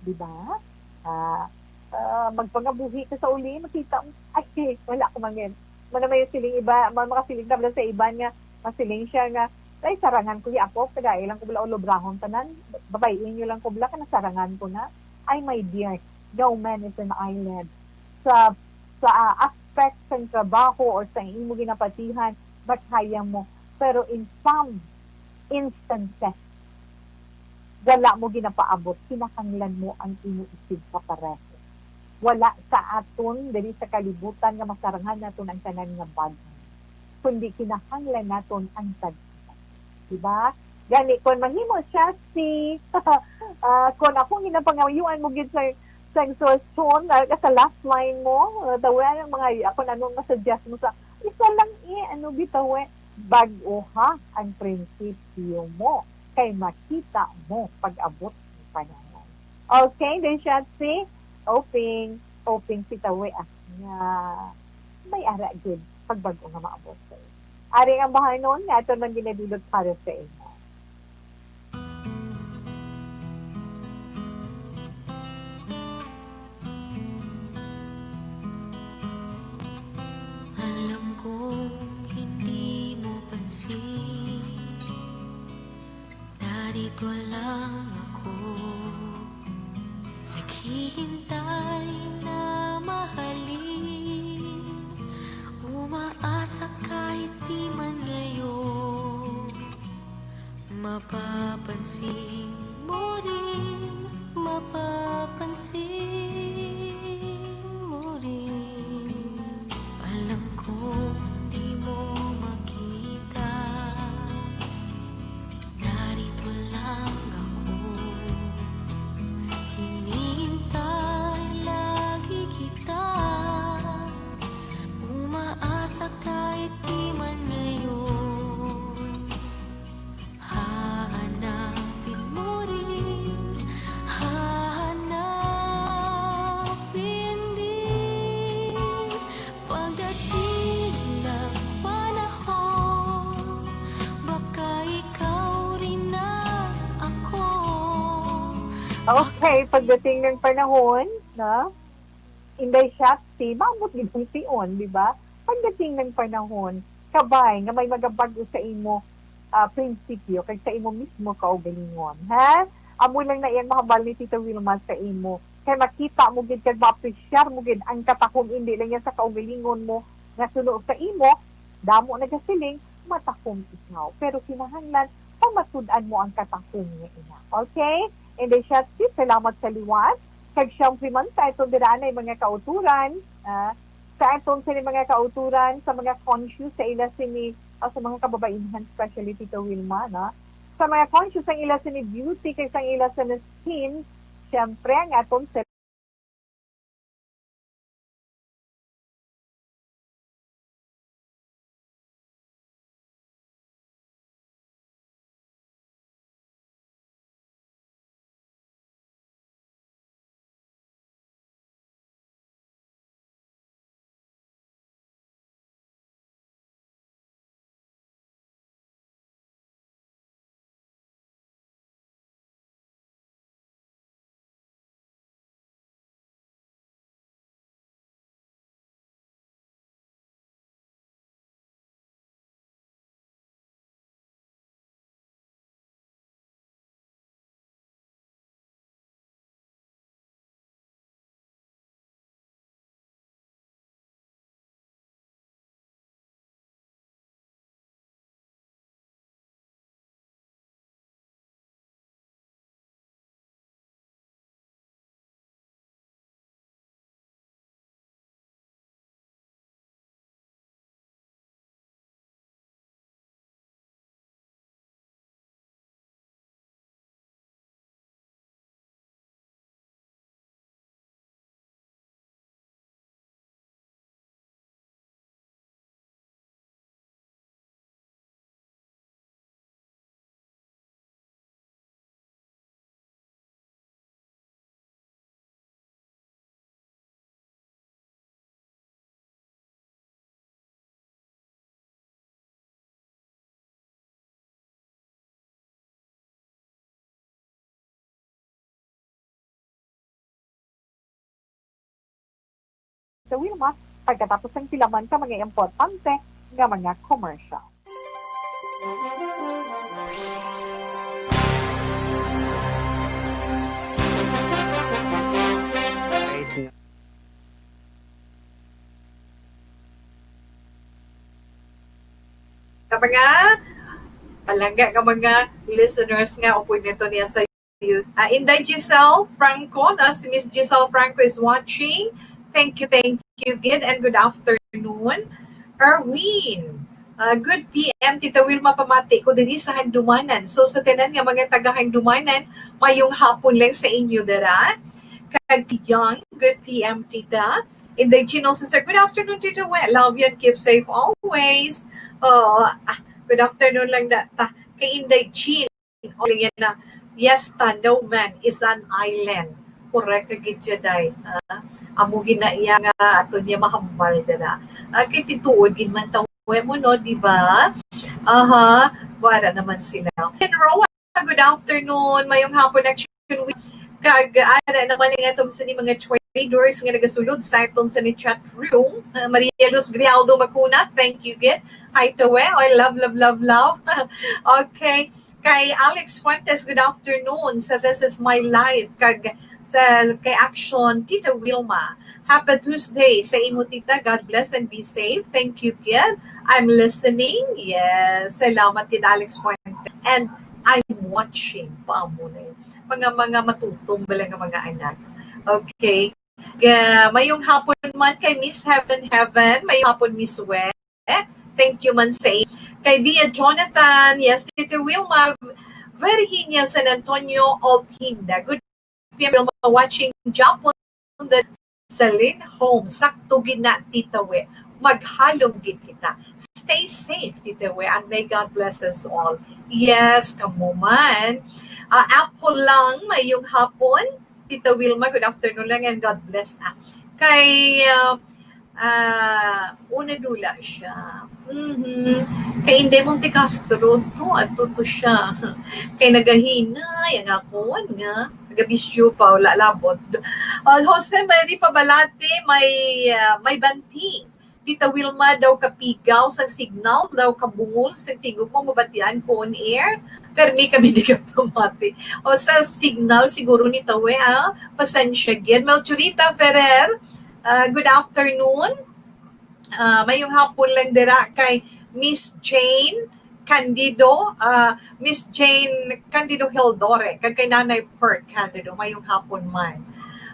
Di ba? Ah, ah, magpangabuhi ka sa uli, makita mo, ay, wala ko mangin. Mana may siling iba, ma-, makasiling na bala sa iban nga, masiling siya nga, "Ay, sarangan ko ya ako, tagai lang ko bala, ulobrahon tanan, babayin niyo lang ko bala, kana sarangan ko na." Ay, my dear, no man is an island. Sa, sa, ah, aspect sang trabaho or sa imo ginapatihan, matayang mo. Pero in some instances, wala mo ginapaabot, kinahanglan mo ang imo isigkapareho. Wala sa aton diri sa kalibutan nga masarangan naton ang tanan nga bagay, kundi kinahanglan naton ang tag-isa. Di ba? Gani, kung mahimo siya si, ah, kung ako ginapangayuan mo gid sa, sa exhaustion, ah, sa last line mo, ah, tawian ang mga, ako na anong masuggest mo sa, isa lang eh, ano bitaw eh, bag-oha ang prinsipyo mo, kay makita mo pag-abot ng panahon. Okay, then Shatsi, hoping, hoping si Tawi, ah, nga may ara gid pagbag-o nga maabot sa imo. Ari ang bahanon nga aton man ginadulot para sa imo. Alam kong hindi mo pansin, narito lang ako. Naghihintay na mahalin, umaasa kahit di man ngayon. Mapapansin mo rin, mapapansin mo rin. Alam kong di mo makita, narito lang ako. Hinihintay lagi kita, umaasa kahit di man ngayon. Hahanapin mo rin, hahanapin din. Pagdating ng panahon, baka ikaw rin na ako. Okay, pagdating ng panahon, no? Inday Shakti, maabot gid ang tion, di ba? Pagdating ng panahon, kabay nga may magabag-o sa imo, ah, prinsipyo kag sa imo mismo kaugalingon, ha? Amo lang na iyang mahambal ni Tita Wilma sa imo. Kay makita mo gid kag maapresyar mo gid ang katahom, indi lang yan sa kaugalingon mo nga suno sa imo, damo nagasiling, matahom ikaw. Pero kinahanglan, pamatud-an mo ang katahom nga ina. Okay? And then, Shakti, salamat sa liwat. Kag siyempre man, sa aton dira anay mga kauturan, ah, sa aton sini mga kauturan, sa mga conscious sa ila sini, ah, sa mga kababaihan, especially Tita Wilma, no? Sa mga conscious ang ila sini beauty, kag sa ila sini skin, siyempre, ang aton Sa Wilma, pagkatapos sang pila man ka mga importante nga mga commercial. Right nga. Sa mga palangga nga mga listeners nga upod nito niya sa YouTube. Ah, Inday Giselle Franco, na si Miss Giselle Franco is watching. Thank you, thank you, good and good afternoon. Erwin, ah, good P M, Tita Wilma, pamati ko diri sa Handumanan. So, sa tanan nga mga taga Handumanan, mayong hapon lang sa inyo dira. Kag Young, good P M, Tita. Inday Gino, Sister, good afternoon, Tita Wen. Love you and keep safe always. Oh, ah, good afternoon lang da, ta. Kay Inday Jean, okay lang yan na. Yes, ta, no man is an island. Correct ka gid siya, day. Ah, amo gid na iya nga ato niya mahambal dira. Ah, kay tituod gid man ta we mo, no, di ba? Aha, wala naman sila. And Roa, good afternoon. Mayong hapon, Action Week. Kag ara naman ang atong sa ni mga traders nga nagasulod sa atong sa ni chat room. Ah, Maria Luz Grijaldo Macuna, thank you gid. Hi to we. I love, love, love, love. Okay. Kay Alex Fuentes, good afternoon. Sa This Is My Life. Kag sa, kay Action, Tita Wilma. Happy Tuesday sa imo, tita. God bless and be safe. Thank you, kid. I'm listening. Yes. Salamat, kid Alex Fuentes. And I'm watching. Paamo na yun. Mga, mga matutom ba lang ang mga anak? Okay. Ga-, mayong hapon man kay Miss Heaven Heaven. Mayong hapon, Miss We. Thank you man sa i-, kay Bia Jonathan. Yes, Tita Wilma. Virginia San Antonio Alpinda. Good P M, Wilma, watching Japon, the Celine home. Sakto gid na, Tita We. Maghalong gid kita. Stay safe, Tita We, and may God bless us all. Yes, kamo man. Ah, Apple lang, mayong hapon. Tita Wilma, good afternoon lang and God bless. Ah, kay, ah, ah, una dula siya. Mhm. Kay Inday Monte Castro, to, ato to siya. Kay nagahinay, ang akon nga, nagabisyo pa, wala labot. Ah, Jose Mary Pabalate, may, ah, may banting. Tita Wilma daw kapigaw sang signal, daw kabungol sang tingog mo, mabatian ko on air. Permi kami di ka pamati. O sa signal, siguro ni Tawe, ah. Pasensya gid. Melchorita Ferrer, ah, good afternoon. Ah, mayong hapon lang dira kay Miss Jane Candido, ah, Miss Jane Candido Hildore, kag kay Nanay Perk Candido, mayong hapon man.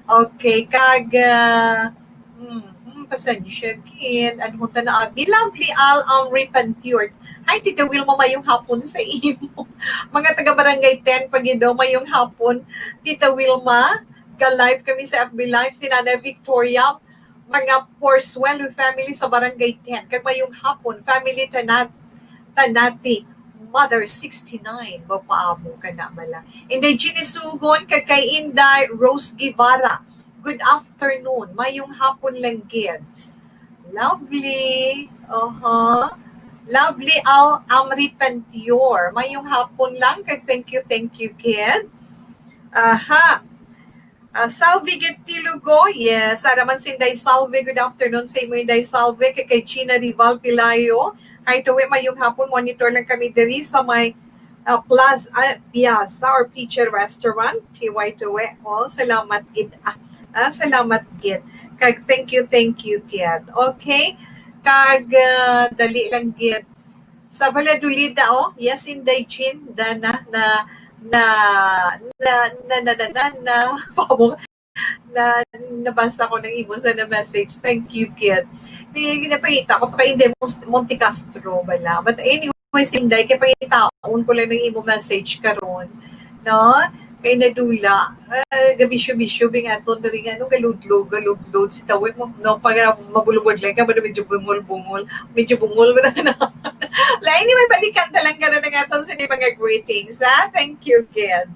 Okay, kag, ah, hmm, hmm, pasensya gid. Ano ta na, abi? Lovely Al Amri Pantiort. Hi, Tita Wilma, mayong hapon sa imo. Mga taga Barangay ten, Pagido, mayong hapon. Tita Wilma, ga-live kami sa F B Live. Si Nanay Victoria, mga Porzuelo family sa Barangay ten. Kag mayong hapon, family Tanat-, Tanati, Mother sixty-nine. Mapaamo ka na bala. Inday Jeannie Sugon, kag kay Inday Rose Guevara. Good afternoon. Mayong hapon lang gid. Lovely. Aha. Lovely Al Amri Pantior. Mayong hapon lang. Kag thank you, thank you, kid. Aha. Ah, Salvi Getilugo, yes. Ara man si Inday Salvi, good afternoon sa imo, Inday Salvi. Kay, kay Gina Rival Pilayo, hi to we, mayong hapon, monitor lang kami diri sa may, ah, Plaza, ah, Piazza or Piche Restaurant, T Y to we. Oh, salamat gid. Ah, ah, salamat gid. Kag thank you, thank you gid. Okay? Kag, ah, dali lang gid. Sa Valladolid na, oh. Yes, Inday Chin, da na, na, na, na, na, na, na, na, pamo, na, nabasa ko ng imo sa na message. Thank you, kid. Di, napangita ko pa hindi Mon-, Monte Castro, bala. But anyway, Inday, kay pangitaon ko lang ng imo message karon. No? Kay nadula. Ah, gabisyo-bisyo, bingaton diri nga, no, galudlog, galudlog si Tawe mo, no, para mabulubod lang ka, medyo bungol-bungol, medyo bungol mo na na. La, anyway, balikan ta lang karon ang aton sa mga greetings, ha? Thank you, kid.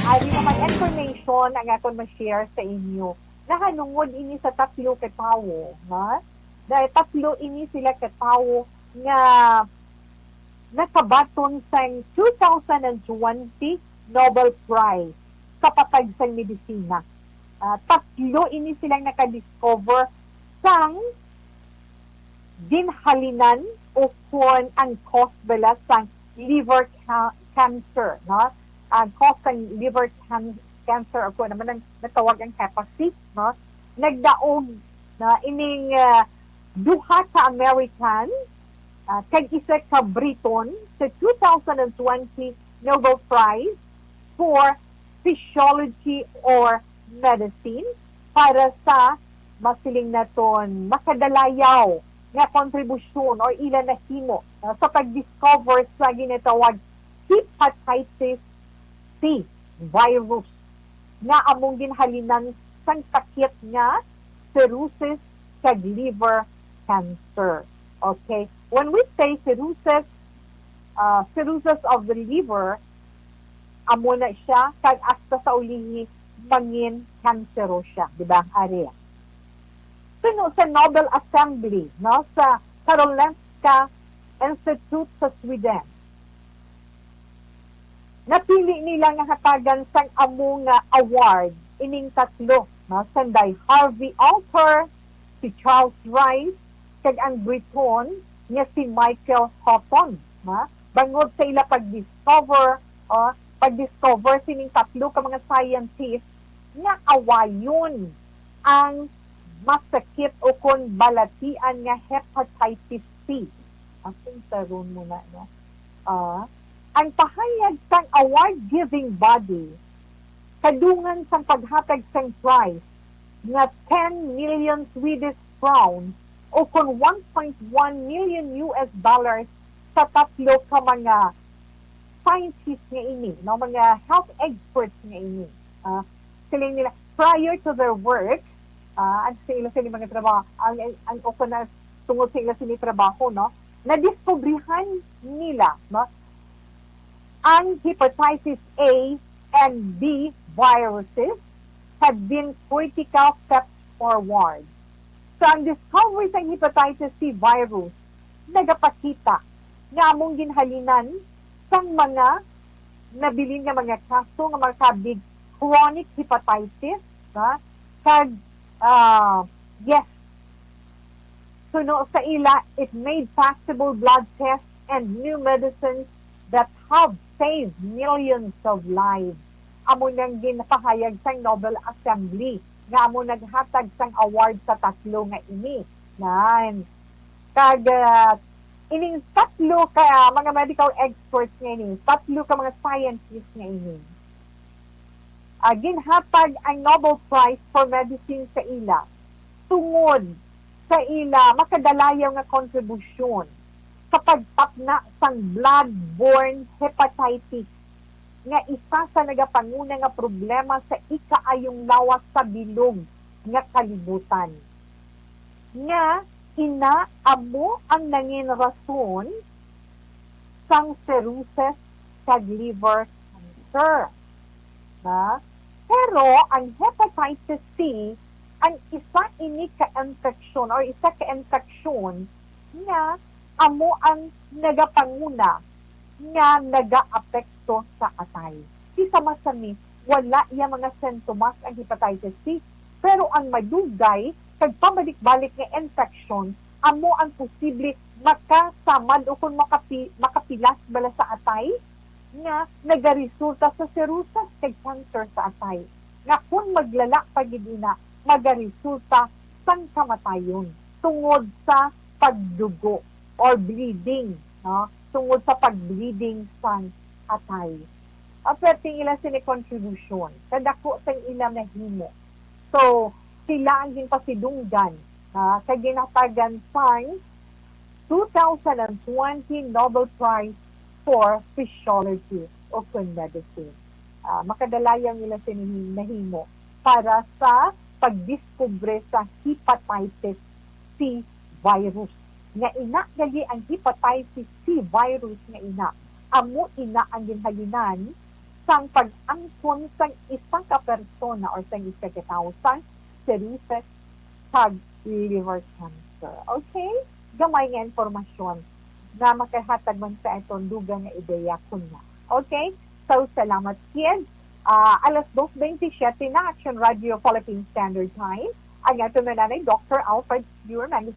Ari naman information ang akon ma-share sa inyo. Nahanungod ini sa tatlo ka tawo, ha? Dahil tatlo ini sila ka tawo nga nakabaton sang two thousand and twenty Nobel Prize sa patag sang medisina. Ah, tatlo ini silang nakadiscover sang ginhalinan o kon ang cause bala sang liver ca-, cancer, no? Ang cause sang liver can-, cancer, o kon ano man ang natawag ang hepatitis, no? Nagdaog na ining, ah, duha ka American, ah, kag isa ka Briton sa two thousand and twenty Nobel Prize for Physiology or Medicine para sa masiling naton makadalayaw nga kontribusyon or ila nahimo, ah, sa pag-discover sa ginatawag hepatitis C virus nga among ginhalinan sang sakit nga cirrhosis kag liver cancer. Okay? When we say cirrhosis, uh, cirrhosis of the liver, amo na siya, kag hasta sa ulihi, mangin kansero siya, di ba, Ari? Suno sa Nobel Assembly, no, sa Karolinska Institute sa Sweden, napili nila nga hatagan sang amo nga award ining tatlo, no, sanday Harvey Alter, si Charles Rice, kag ang Briton nga si Michael Houghton, ha? Bangod sa ila pag-discover, o, pag-discover sining tatlo ka mga scientist nga awayon ang masakit o kon balatian nga hepatitis C. Ang taron mo na, no? Ah, ang pahayag sang award-giving body kadungan sang paghatag sang prize nga ten million Swedish crowns o kon one point one million U S dollars sa tatlo ka mga scientists nga ini, no, mga health experts nga ini. Ah, siling nila, prior to their work, ah, ang sa ila sini mga trabaho, ang, ang, o kon na tungod sa ila sini trabaho, no, nadiskubrihan nila, no, ang hepatitis A and B viruses had been critical steps forward. So, ang discovery sa hepatitis C virus nagapakita nga among ginhalinan sang mga nabilin nga mga kaso nga makabig chronic hepatitis, ha? Kag, ah, yes, suno sa ila, it made possible blood tests and new medicines that have saved millions of lives. Amo nang ginpahayag sang Nobel Assembly nga amo naghatag sang award sa tatlo nga ini. Nan. Kag, ah, ining tatlo ka mga medical experts nga ini, tatlo ka mga scientists nga ini, ah, ginhatag ang Nobel Prize for Medicine sa ila tungod sa ila makadalayaw nga kontribusyon sa pagtapna sang blood-borne hepatitis, nga isa sa nagapanguna nga problema sa ikaayong lawas sa bilog nga kalibutan, nga ina amo ang nangin rason sang cirrhosis kag liver cancer. Na? Pero ang hepatitis C ang isa ini ka infeksyon or isa ka infeksyon nga amo ang nagapanguna nga nagaapekto sa atay. Di sa masami, wala iya mga sintomas ang hepatitis C, pero ang madugay kag pabalik-balik nga infeksyon amo ang posible makasamad o kung makapi-, makapilas bala sa atay nga nagaresulta sa cirrhosis kag cancer sa atay, nga kung maglala pa gid ina, magaresulta sang kamatayon tungod sa pagdugo or bleeding, no? Tungod sa pag-bleeding sang atay. Ang perting ila sini kontribusyon, kadako sang ila nahimo. So, sila ang ginpasidunggan, ha, kag ginhatagan sang two thousand and twenty Nobel Prize for Physiology o kon Medicine. Ah, makadalayaw nila sini nahimo para sa pagdiskubre sa hepatitis C virus. Nga ina gali ang hepatitis C virus nga ina, amo ina ang ginhalinan sang pag-angkon sang isa ka persona or sang isa ka tawo sang serifes kag liver cancer. Okay? Gamay nga impormasyon nga makahatag man sa aton dugang nga ideya kunya. Okay? So, salamat, kids. Ah, alas dos bentisiete na, Action Radio Philippine Standard Time. Ang aton nanay, Doctor Alfred Spuerman.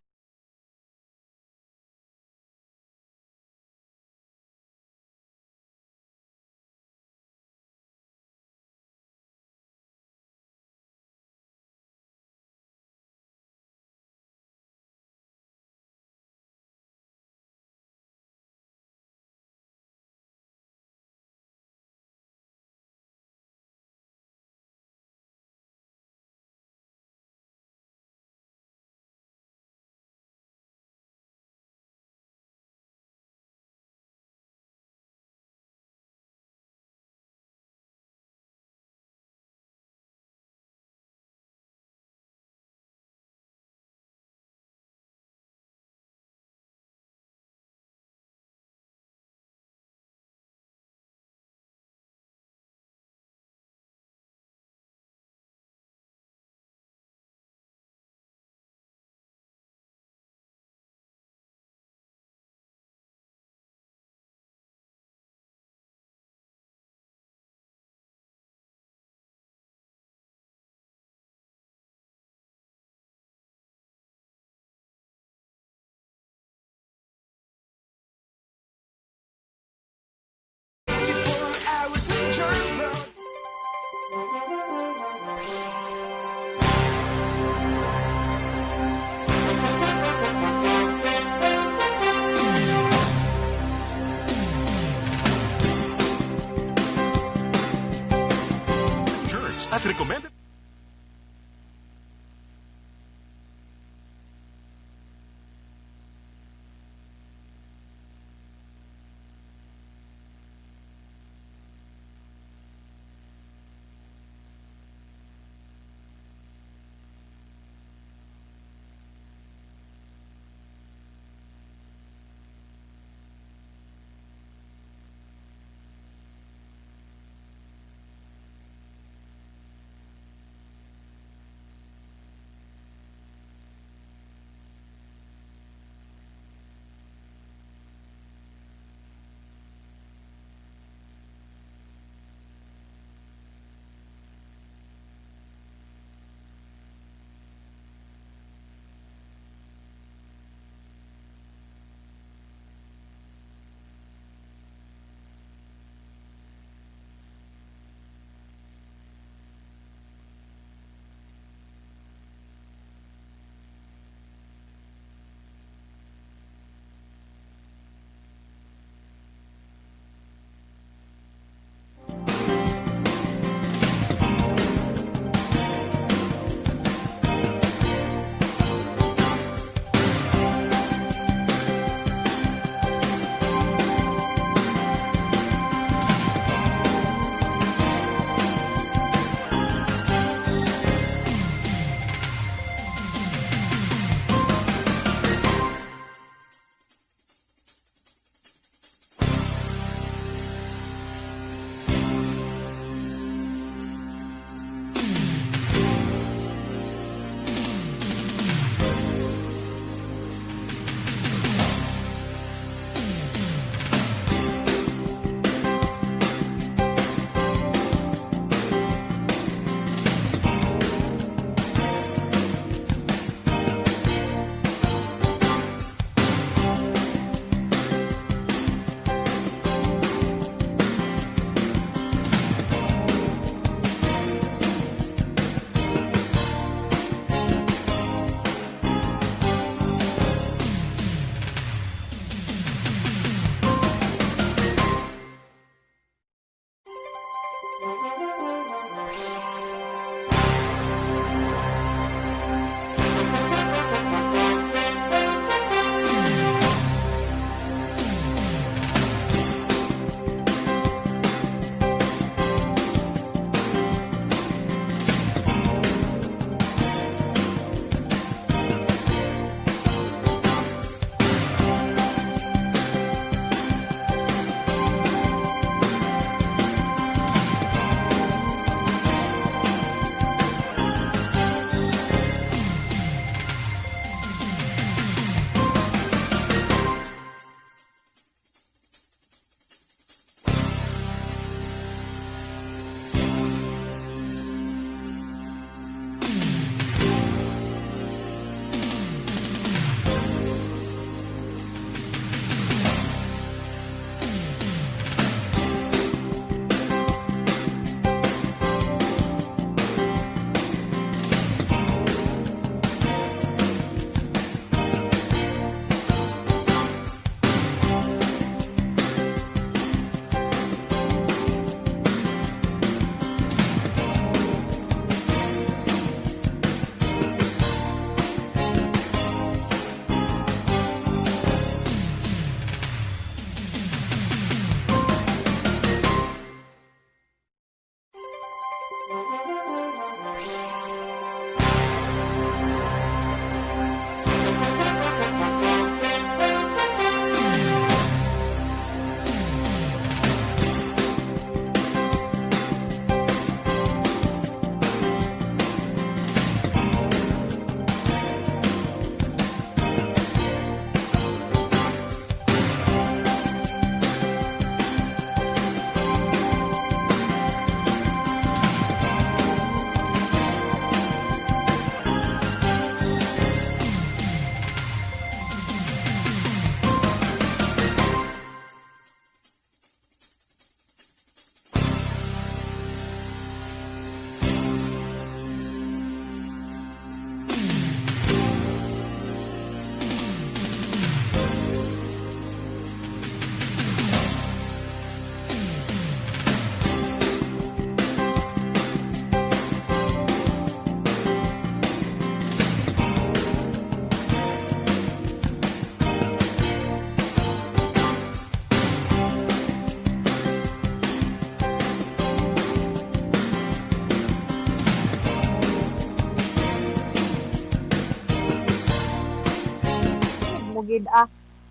Germs at recommended.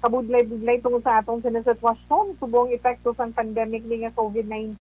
kabudlay-budlay tungod sa atong sini sitwasyon subong epekto sang pandemic ni nga covid nineteen.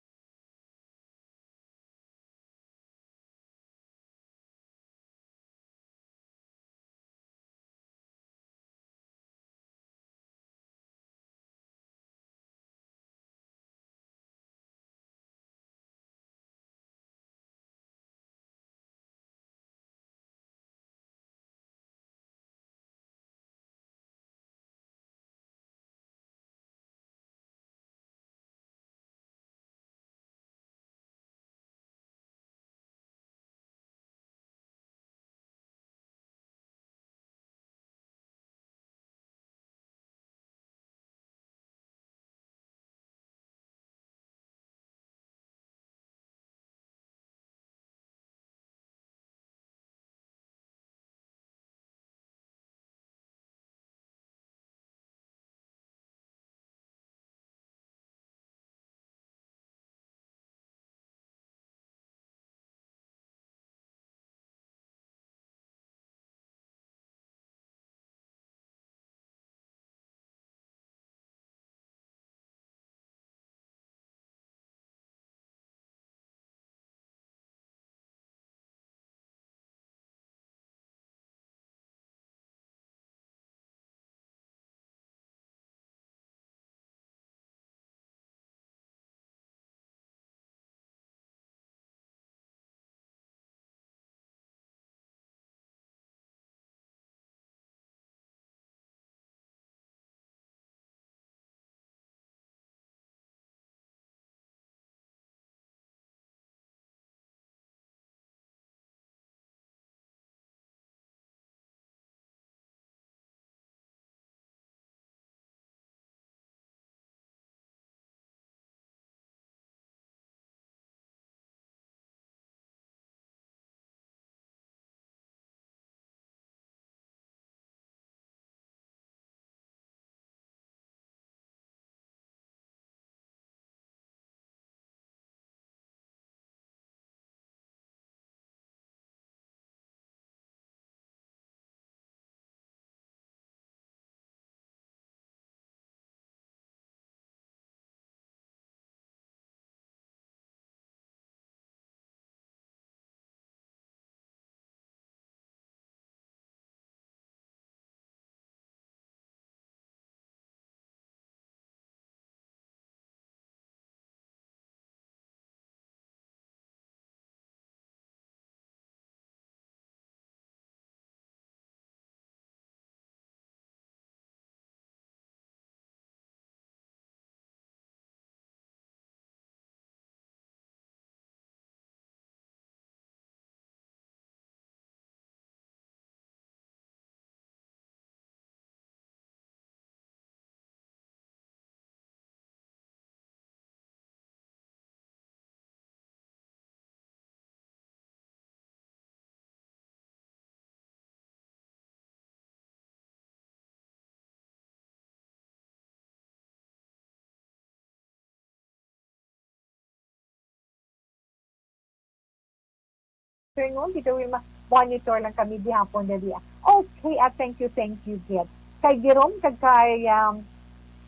Afternoon, Tito Wilma. Monitor lang kami gihapon dali, ah. Okay, ah, thank you, thank you, Gid. Kay Jerome kag kay, um,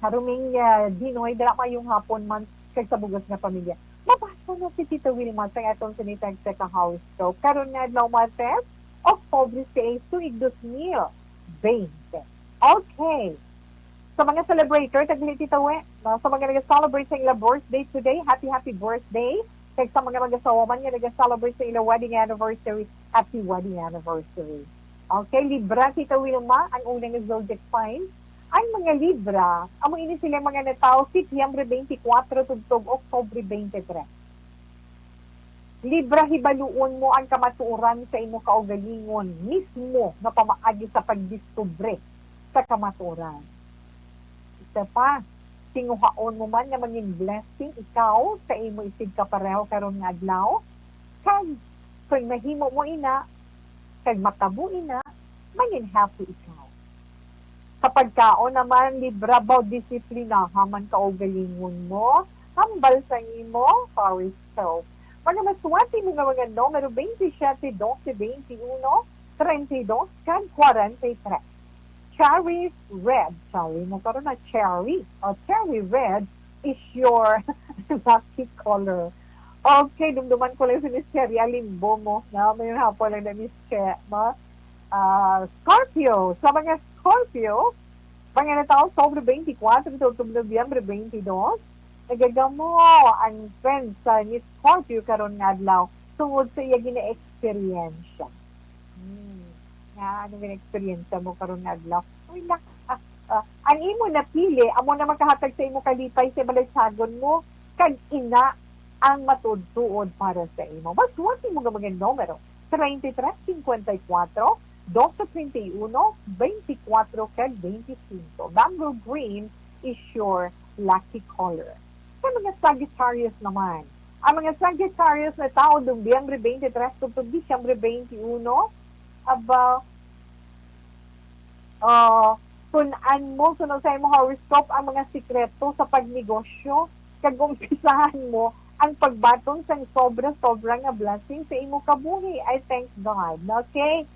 Haruming, ah, Dinoy, dala mayong hapon man kag sa bug-os nga pamilya. Mabasa na si Tito Wilma sa aton sini tag sa ka horoscope. Karon nga adlaw, Martes, October six, tuig dos mil bente. Okay. Sa mga celebrator, tagli Tito Wi, no? Sa mga nag-celebrate sa ila birthday today, happy, happy birthday. Kag sa mga mag-asawa man nga nag-celebrate sa ila wedding anniversary, happy wedding anniversary. Okay, Libra, Tita Wilma, ang unang zodiac sign. Ang mga Libra, amo ini sila mga natawo Setyembre twenty-four tubtob Oktubre twenty-three. Libra, hibaluon mo ang kamatuoran sa imo kaugalingon mismo nga pamaagi sa pagdiskubre sa kamatuoran. Isa pa, tinguhaon mo man nga mangin blessing ikaw sa imo isigkapareho karon nga adlaw, kag kon mahimo mo ina, kag matabo ina, mangin happy ikaw. Sa pagkaon naman, Libra, baw disiplinaha man kaugalingon mo, hambal sang imo horoscope. Mga maswerte mo nga mga numero twenty-seven, doce, twenty-uno, treinta y dos, kag kwarenta y tres. Cherry red. Sorry, nagkaroon na cherry. O, cherry red is your lucky color. Okay, dumduman ko lang si Miss Cherry Alimbo mo. No? May hapon lang na Miss Che, mo. Ah, Scorpio. Sa mga Scorpio, mga natawo sa Oktubre twenty-four to Nobyembre twenty-two, nagagamo ang trend sa ni Scorpio karon nga adlaw tungod sa iya gina-eksperyensya. Hmm. Nga, ano gina-eksperyensya mo karon nga adlaw? Uy, nak-, ah, ah, ang imo napili, amo na makahatag sa imo kalipay sa balaysagon mo, kag ina ang matuod-tuod para sa imo. Masuwat mo nga mga numero, treinta y tres, cincuenta y cuatro, doce, treinta y uno, veinticuatro, kag veinticinco. Bamboo green is your lucky color. Sa mga Sagittarius naman, ang mga Sagittarius na tawo Nobyembre twenty-three to Disyembre twenty-one, aba, ah, tun-an mo, suno sa imong horoscope, ang mga sikreto sa pagnegosyo, kag umpisahan mo ang pagbaton sang sobra-sobra nga blessing sa imo kabuhi. I thank God. Okay?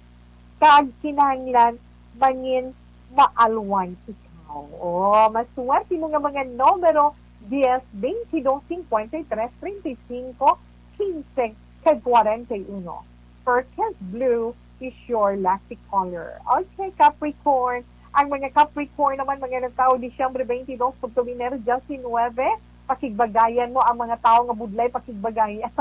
Kag kinahanglan mangin maalwan ikaw. Oh, maswerte mo nga mga numero, dies, veintidós, cincuenta y tres, treinta y cinco, quince, kag cuarenta y uno. Turquoise blue is your lucky color. Okay, Capricorn. Ang mga Capricorn naman, mga nagtawo Disyembre twenty-two, pagtuminero, January nine, pakigbagayan mo ang mga tawo nga budlay pakigbagayan.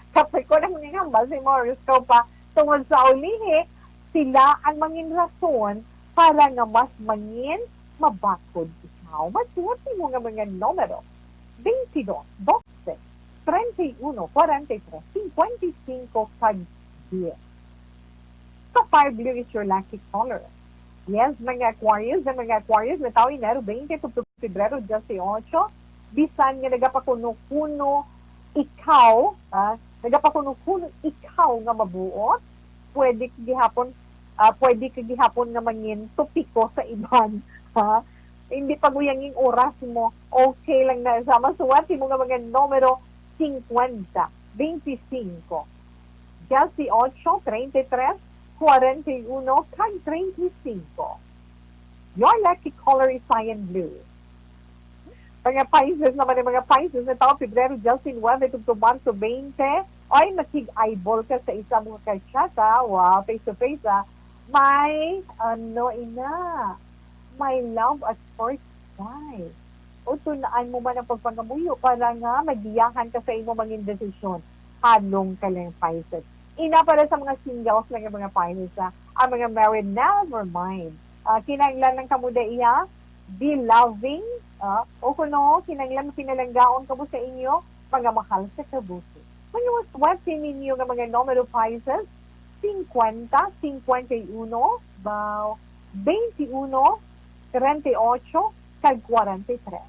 Capricorn, ang mga hambal sa imo horoscope, tungod sa ulihi, sila ang mangin rason para nga mas mangin mabakod ikaw. Masuwat mo nga mga numero, twenty-two, doce, treinta y uno, cuarenta y tres, cincuenta y cinco, kag dies. Sapphire blue is your lucky color. Yes, mga Aquarius, ang mga Aquarius, na tawo Enero twenty to Febrero dieciocho, bisan nga nagapakuno-kuno ikaw, ah, nagapakuno-kuno ikaw nga mabuot, pwede gihapon, ah, pwede ka gihapon nga mangin topiko sa iban, ha? Hindi paguyanging oras mo, okay lang na sa masuwat mo nga mga numero, cincuenta, veinticinco, dieciocho, treinta y tres, cuarenta y uno, kag treinta y cinco. Your lucky color is cyan blue. Mga Pisces naman, ang mga Pisces na tawo Pebrero, January nine, tubtob Marso twenty, ay, makig-eyeball ka sa isa mo ka chat, ha? Wow, face to face, ha? May, ano, ina? May love at first sight. O, tun-an mo man ang pagpangamuyo para nga magiyahan ka sa imo mangin desisyon. Halong ka lang, Pisces. Ina, para sa mga singles lang, ang mga Pisces, ha? Ang mga married, never mind. Ah, kinahanglan lang kamo da iya, be loving, ah, o kuno, kinahanglan pinalanggaon kamo sa inyo mga mahal sa kabuhi. Mga maswerte ninyo nga mga numero, Pisces, cincuenta, cincuenta y uno, ba, veintiuno, treinta y ocho, kag cuarenta y tres.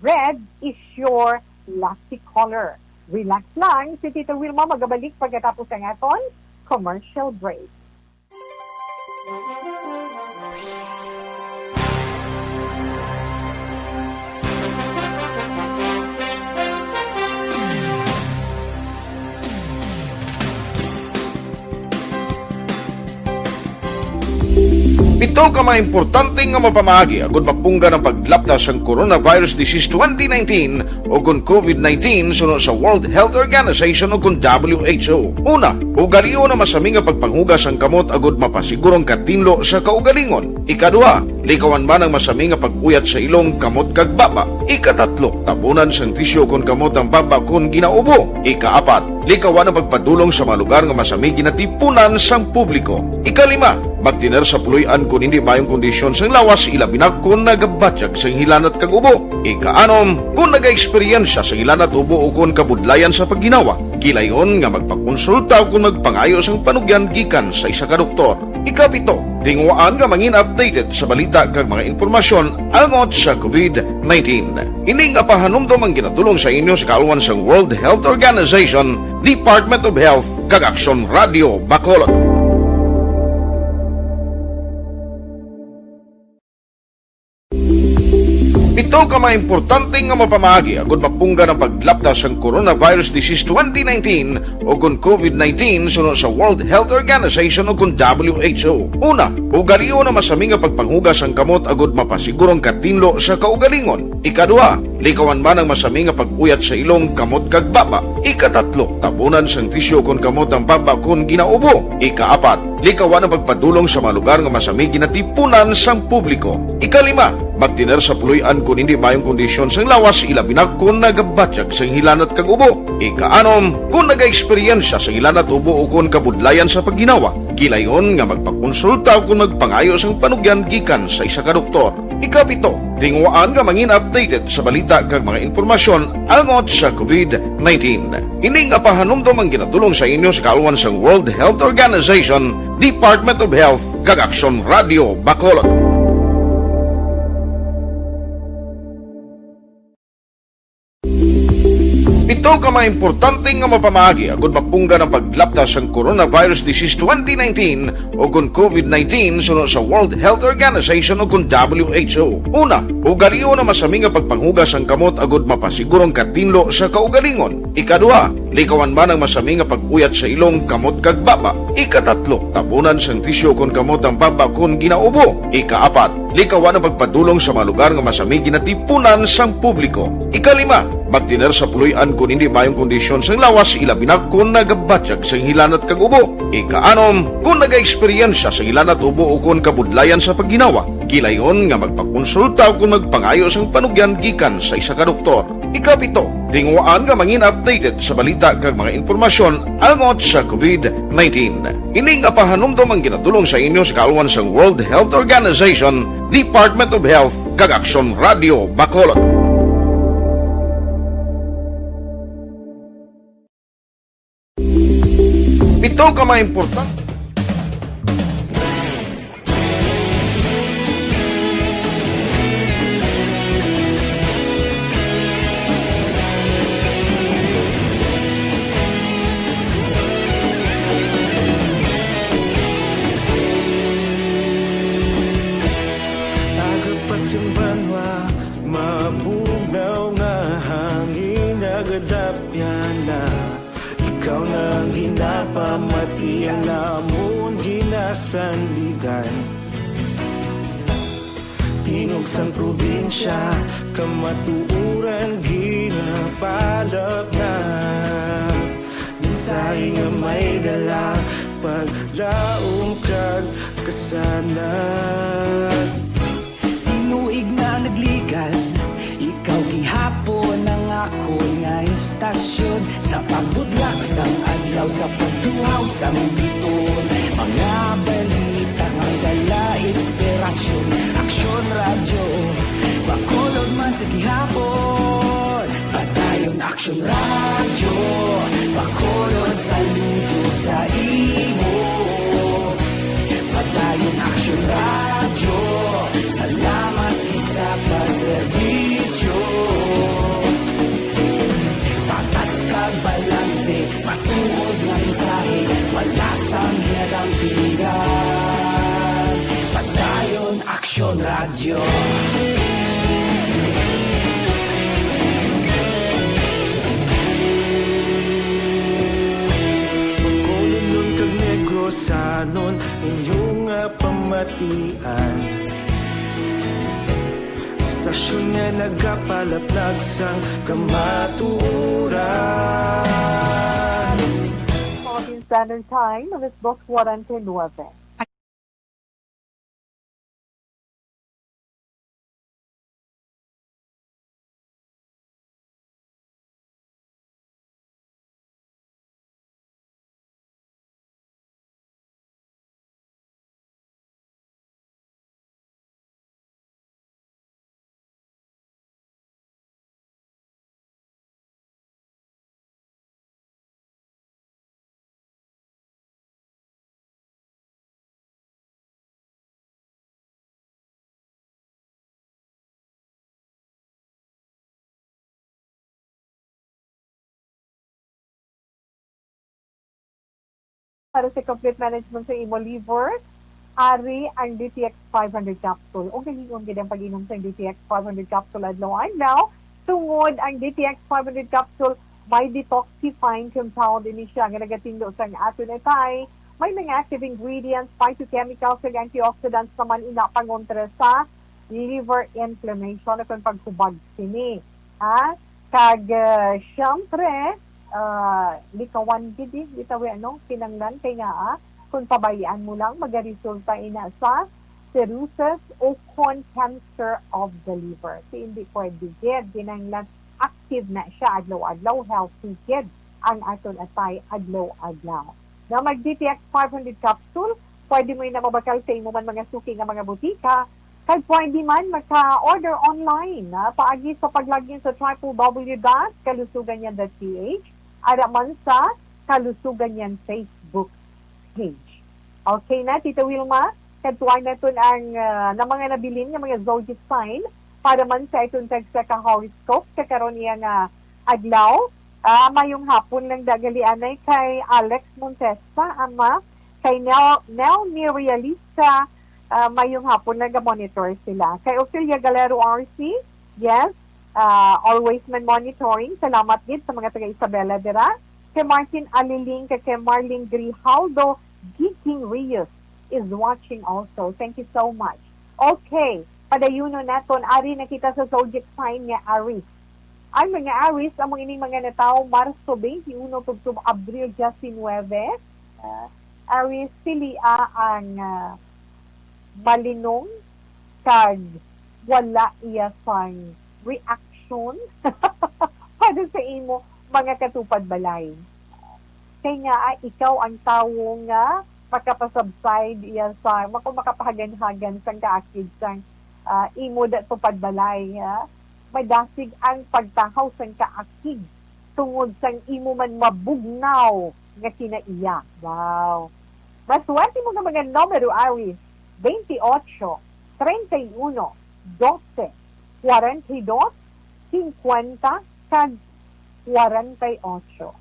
Red is your lucky color. Relax lang, si Tita Wilma magabalik pagkatapos ang aton commercial break. Pito ka mga importante nga mapamaagi agud mapunggan ang paglapta sang coronavirus disease twenty nineteen o kon COVID nineteen suno sa World Health Organization o kon W H O. Una, ugalion ang masami nga pagpanghugas sang kamot agud mapasiguro ang katinlo sa kaugalingon. Ikaduha, likawan man ang masami nga pag-uyat sa ilong, kamot, kag baba. Ikatatlo, tabunan sang tisyu kon kamot ang baba kon ginaubo. Ikaapat, likawan ang pagpadulong sa mga lugar nga masami ginatipunan sang publiko. Ikalima, magtener sa puloy-an kon hindi maayong kondisyon sang lawas, ilabi na kon nagabatyag sang hilanat kag ubo. Ikaanom, kon nagaeksperyensya sang hilanat, ubo, o kon kabudlayan sa pagginawa, gilayon nga magpakonsulta o kon magpangayo sang panugyan gikan sa isa ka doktor. Ikapito, tinguhaan nga mangin updated sa balita kag mga impormasyon angot sa COVID nineteen. Ini nga pahanumdom ang ginatulong sa inyo sa kaalwan sang World Health Organization, Department of Health, kag Aksyon Radio Bacolod. Pito ka Mga importante nga mapamaagi agud mapunggan ang paglapta sang coronavirus disease twenty nineteen o kon covid nineteen suno sa World Health Organization o kon W H O. Una, ugalion ang masami nga pagpanghugas sang kamot agud mapasiguro ang katinlo sa kaugalingon. Ikaduha, likawan man ang masami nga pag-uyat sa ilong, kamot kag baba. Ikatatlo, tabunan sang tisyu kon kamot ang baba kon ginaubo. Ikaapat, likawan ang pagpadulong sa mga lugar nga masami ginatipunan sang publiko. Ikalima, magtener sa puloy-an kon hindi maayong kondisyon sang lawas, ilabi na kon nagabatyag sang hilanat kag ubo. Ikaanom, kon nagaeksperyensya sang hilanat, ubo o kon kabudlayan sa pagginawa, gilayon nga magpakonsulta o kon magpangayo sang panugyan gikan sa isa ka doktor. Ikapito, tinguhaan nga mangin updated sa balita kag mga impormasyon angot sa covid nineteen. Ini nga pahanumdom ang ginadulong sa inyo sa kaalwan sang World Health Organization, Department of Health, kag Aksyon Radio Bacolod. Pito ka mga importante nga mapamaagi agud mapunggan ang paglapta sang coronavirus disease twenty nineteen o kon covid nineteen suno sa World Health Organization o kon W H O. Una, ugalion ang masami nga pagpanghugas sang kamot agud mapasiguro ang katinlo sa kaugalingon. Ikaduha, likawan man ang masami nga pag-uyat sa ilong, kamot kag baba. Ikatatlo, tabunan sang tisyu kon kamot ang baba kon ginaubo. Ikaapat, likawan ang pagpadulong sa mga lugar nga masami ginatipunan sang publiko. Ikalima, magtener sa puloy-an kon hindi maayong kondisyon sang lawas, ilabi na kon nagabatyag sang hilanat kag ubo. Ikaanom, kon nagaeksperyensya sang hilanat, ubo o kon kabudlayan sa pagginawa, gilayon nga magpakonsulta o kon magpangayo sang panugyan gikan sa isa ka doktor. Ikapito, tinguhaan nga mangin updated sa balita kag mga impormasyon angot sa covid nineteen. Ini nga pahanumdom ang ginadulong sa inyo sa kaalwan sang World Health Organization, Department of Health, kag Aksyon Radio Bacolod. Pito ka mga importante. Aga pa sa banwa, mabugnaw nga hangin nagadapyan na. Ikaw na ang ginapamati, ang amon ginasandigan. Tingog sang probinsya, kamatuoran ginapalapnap. Mensahe nga may dala, paglaom kag kasanag. Tinuig na nagligan, ikaw gihapon ang akon nga istasyon. Sa pagbudlak sang adlaw, sa pagtuhaw sang biton, mga balita nga dala inspirasyon. Aksyon Radyo, Bacolod man sa gihapon. Padayon Aksyon Radyo, Bacolod, saludo sa imo. Padayon Aksyon Radyo, salamat gid sa pagserbisyo. Patas kag balanse, matuod nga mensahe, wala sang ginadampigan. Padayon Aksyon Radyo. Bacolodnon kag Negrosanon, inyo nga pamatian. Istasyon nga nagapalaplag sang kamatuoran. Philippine Standard Time, alas dos cuarenta y nueve. Para sa complete management sa imo liver, Ari ang D T X five hundred capsule. O, galingon gid ang pag-inom sa D T X five hundred capsule adlaw-adlaw. Tungod ang D T X five hundred capsule, may detoxifying compound ini siya nga nagatindo sang aton atay. May mga active ingredients, phytochemicals, ug antioxidants naman ina pangontra sa liver inflammation o kung paghubag sini. Ha? Kag, ah, siyempre, ah, likawan gid, eh, bitaw, eh, ano, kinanglan kay nga, ah, kung pabay-an mo lang, magaresulta ina sa cirrhosis o kon cancer of the liver. So, hindi pwede gid, kinanglan active na siya adlaw-adlaw, healthy gid ang aton atay adlaw-adlaw. Na mag D T X five hundred capsule, pwede mo ina mabakal sa imo man mga suki nga mga butika, kag pwede man maka-order online, ah, paagi sa pag-log in sa triple W dot kalusugan niyan dot P H, ara man sa Kalusugan Niyan Facebook page. Okay na, Tita Wilma? Kadtuan naton ang, ah, na mga nabilin nga mga zodiac sign para man sa aton tagsa ka horoscope sa karon iya nga adlaw. Ah, mayong hapon lang dagali anay kay Alex Montesa, ama, kay Nel, Nel Mirialista, ah, mayong hapon lang ga-monitor sila. Kay Ophelia Galero R C, yes, ah, always man monitoring. Salamat gid sa mga taga Isabela dira. Kay Martin Aliling, kay, kay Marlene Grijaldo, Giking Rios is watching also. Thank you so much. Okay, padayunon naton. Ari na kita sa zodiac sign nga Aries. Ang mga Aries, amo ining mga natawo Marso twenty-one tubtob Abril diecinuebe. Ah, Aries, pilia ang, ah, malinong kag wala iya sang reaction para sa imo mga katupad balay. Kay nga, ah, ikaw ang tawo nga makapasubside iya sa, mako makapahaganhagan sang kaakig sang, ah, imo da tupad balay, ha? Madasig ang pagtahaw sang kaakig tungod sang imo man mabugnaw nga kinaiya. Wow! Maswerte mo nga mga numero, Aries, twenty-eight, treinta y uno, doce, cuarenta y dos, cincuenta, kag cuarenta y ocho.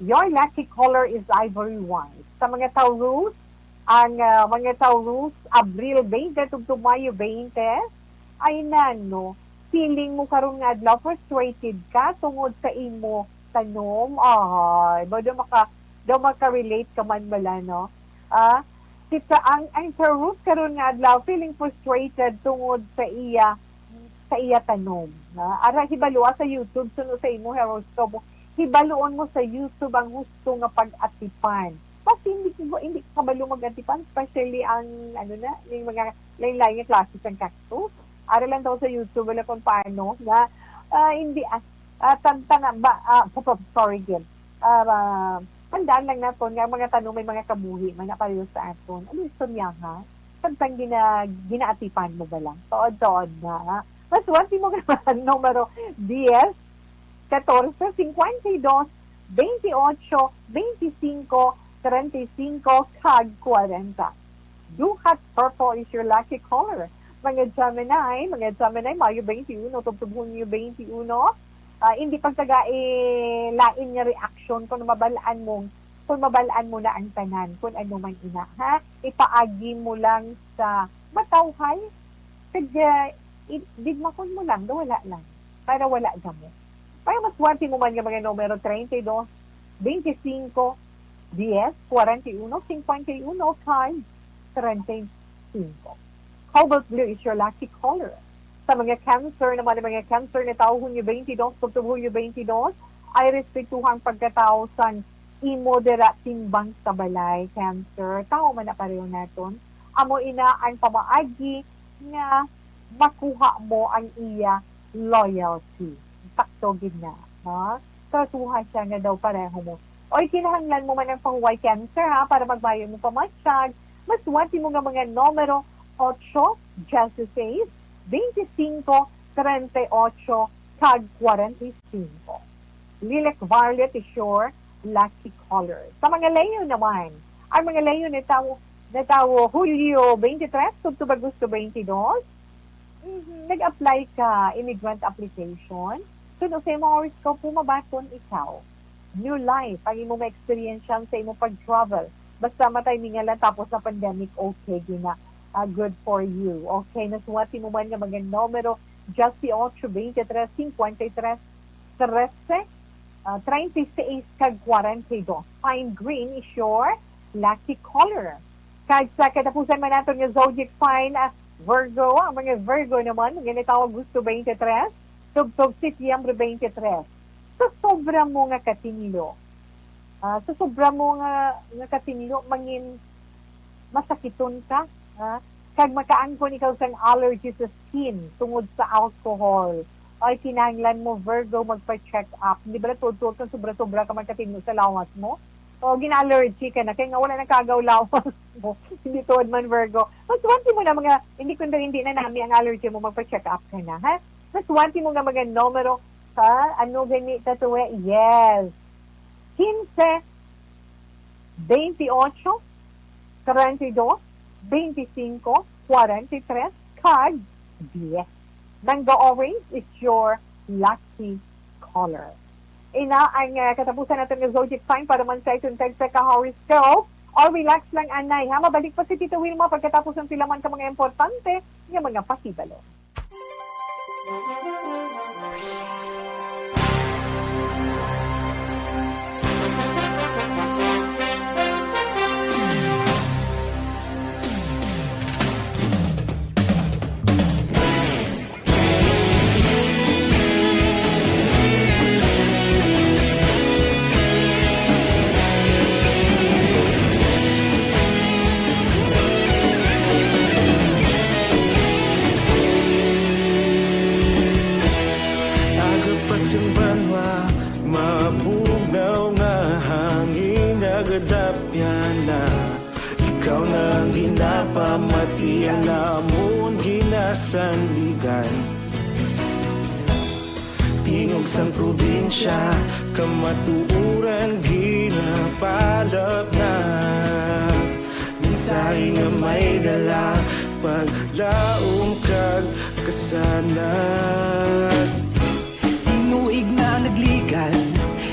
Your lucky color is ivory white. Sa mga Taurus, ang, ah, mga Taurus, Abril twenty tubtob Mayo twenty, ay nano, feeling mo karon nga adlaw frustrated ka tungod sa imo tanom. Ay, ba daw maka, daw maka-relate ka man bala, no? Ah, kita ang, ang Taurus karon nga adlaw feeling frustrated tungod sa iya, sa iya tanom. Ah, ara, hibalua sa YouTube, suno sa imo horoscope, hibaluon mo sa YouTube ang husto nga pag-atipan. Kasi hindi ko, hindi ko kabalo mag-atipan, especially ang, ano na, yung mga lain-lain nga klase sang cactus. Ara lang daw sa YouTube, wala kung paano, nga, ah, hindi, ah, ah, tan-, tana-, ba, ah, pa-, pa-, sorry, Gil. Ah, ah, tandaan lang naton nga ang mga tanom may mga kabuhi man na pareho sa aton. Ano istorya, ha? Samtang gina-, ginaatipan mo ba lang? Tuod-tuod na, ha? Maswerte mo ka numero diez, catorce, cincuenta y dos, veintiocho, veinticinco, treinta y cinco, kag cuarenta. Duhat purple is your lucky color. Mga Gemini, mga Gemini, Mayo twenty-one, tubtob Hunyo twenty-one. Ah, hindi pagtagai lain nga reaksyon kung mabal-an mo, kung mabal-an mo na ang tanan, kung ano man ina, ha? Ipaagi mo lang sa matawhay, kag, ah, i-, digmakon mo lang, nga wala lang, para wala gamo. Para maswerte mo man nga mga numero treinta y dos, veinticinco, diez, cuarenta y uno, cincuenta y uno, kag treinta y cinco. Cobalt blue is your lucky color. Sa mga Cancer naman, ang mga Cancer natawo Hunyo twenty-two, tubtob Hulyo twenty-two, ay respetuhang pagkatawo sang imo dira timbang sa balay, Cancer. Tawo man na pareho naton. Amo ina ang pamaagi nga makuha mo ang iya loyalty. Sakto gid na, ha? Tratuha siya nga daw pareho mo. Oy, kinahanglan mo man ang pahuway, Cancer, ha, para magmayo mo pamatyag. Maswerte mo nga mga numero, ocho, dieciséis, veinticinco, treinta y ocho, kag cuarenta y cinco. Lilac violet is your lucky color. Sa mga Leo naman, ang mga Leo natawo, natawo Hulyo twenty-three tubtob Agosto twenty-two, mhm, nag-apply ka immigrant application. Suno sa imong horoscope, mabaton ikaw. New life ang imong ma-experience sa imong pag-travel. Basta matay mi nga lang tapos na pandemic, okay, gina. Ah, good for you. Okay, nasuwati mo man nga mga numero, diyes y ocho, twenty-tres, cincuenta y tres, trese, ah, treinta y seis, kag cuarenta y dos. Fine green is your lucky color. Kag sa katapusan man naton nga zodiac sign, ah, Virgo, ang mga Virgo naman, nga natawag Agosto twenty-three, tubtob Setyembre twenty-three. Sa sobra mo nga katinlo, ah, sa sobra mo nga, nga katinlo, mangin masakiton ka, ha? Kag makaangkon ikaw sang allergy sa skin tungod sa alcohol. Ay, kinahanglan mo, Virgo, magpa-check up. Hindi ba tuod-tuod kung sobra-sobra ka magkatinlo sa lawas mo? O gin-allergy ka na, kaya nga wala nang kagaw lawas mo. Hindi tuod man, Virgo. Mas wanti mo na mga, hindi kundi hindi na nami ang allergy mo, magpa-check up ka na, ha? Mas wanti mo nga mga numero sa, ano gani, tatuwe? Yes. Quince, veintiocho, treinta y dos, veinticinco, cuarenta y tres, kag diez. Mango orange is your lucky color. Ina ang, ah, katapusan naton nga zodiac sign para man sa iton tagsa ka horoscope. O, relax lang, anay, ha? Mabalik pa si Tita Wilma pagkatapos ng pila man ka mga importante nga mga pahibalo. Aga pa sing banwa, mabugnaw nga hangin nagadapyan na. Ikaw na ang ginapamatian namon ginasandigan. Tingog sang probinsya, kamatuoran ginapalapnag. Mensahe nga may dala, paglaom kag kasanag. Tinuig na nagligan,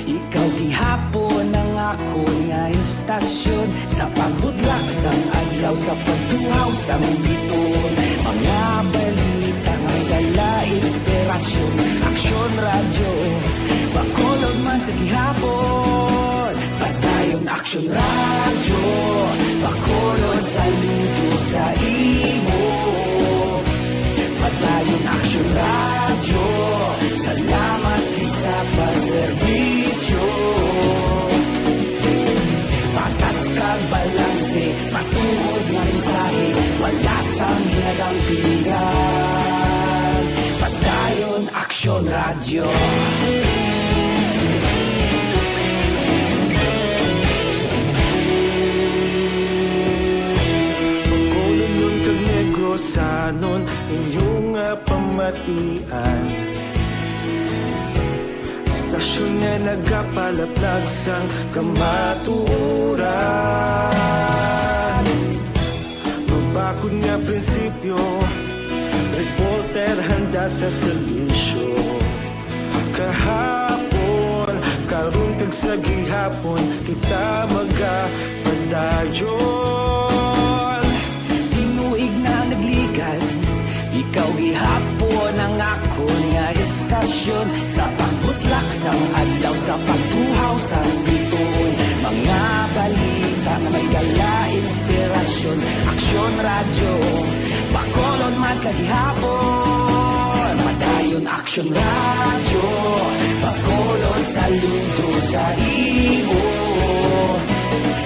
ikaw gihapon ang akon nga istasyon. Sa pagbudlak sang adlaw, sa pagtuhaw sang bituon, mga balita nga dala inspirasyon. Aksyon Radyo, Bacolod man sa gihapon. Padayon Aksyon Radyo, Bacolod, saludo sa imo. Padayon Aksyon Radyo, salamat gid sa pagserbisyo. Patas kag balanse, matuod nga mensahe, wala sang ginadampigan. Padayon Aksyon Radyo. Bacolodnon kag Negrosanon, inyo nga pamatian. Istasyon nga nagapalaplag sang kamatuoran. Mabakod nga prinsipyo, reporter handa sa serbisyo. Kahapon, karon kag sa gihapon, kita magapadayon. Tinuig na nagligan, ikaw gihapon ang akon nga istasyon. Sa pagbutlak sang adlaw, sa pagtuhaw sang bituon, mga balita nga may dala inspirasyon. Aksyon Radyo, Bacolod man sa gihapon. Padayon Aksyon Radyo, Bacolod, saludo sa imo.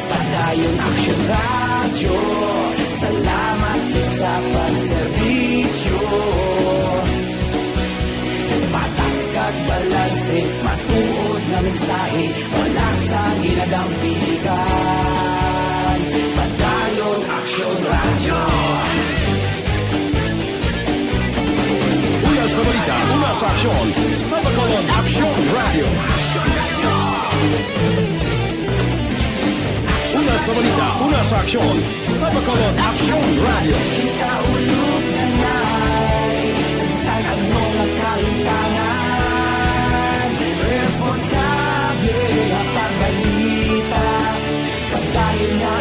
Padayon Aksyon Radyo, salamat gid sa pagserbisyo. Patas kag balanse, matuod nga mensahe, wala sang ginadampigan. Padayon Aksyon Radyo. Una sa balita, una sa aksyon, sa Bacolod Aksyon Radyo. Una sa balita, una sa aksyon, sa Bacolod Aksyon Radyo. Kita ulog na nay, sa bisan ano nga kahimtangan, responsable nga pagbalita. Padayon nga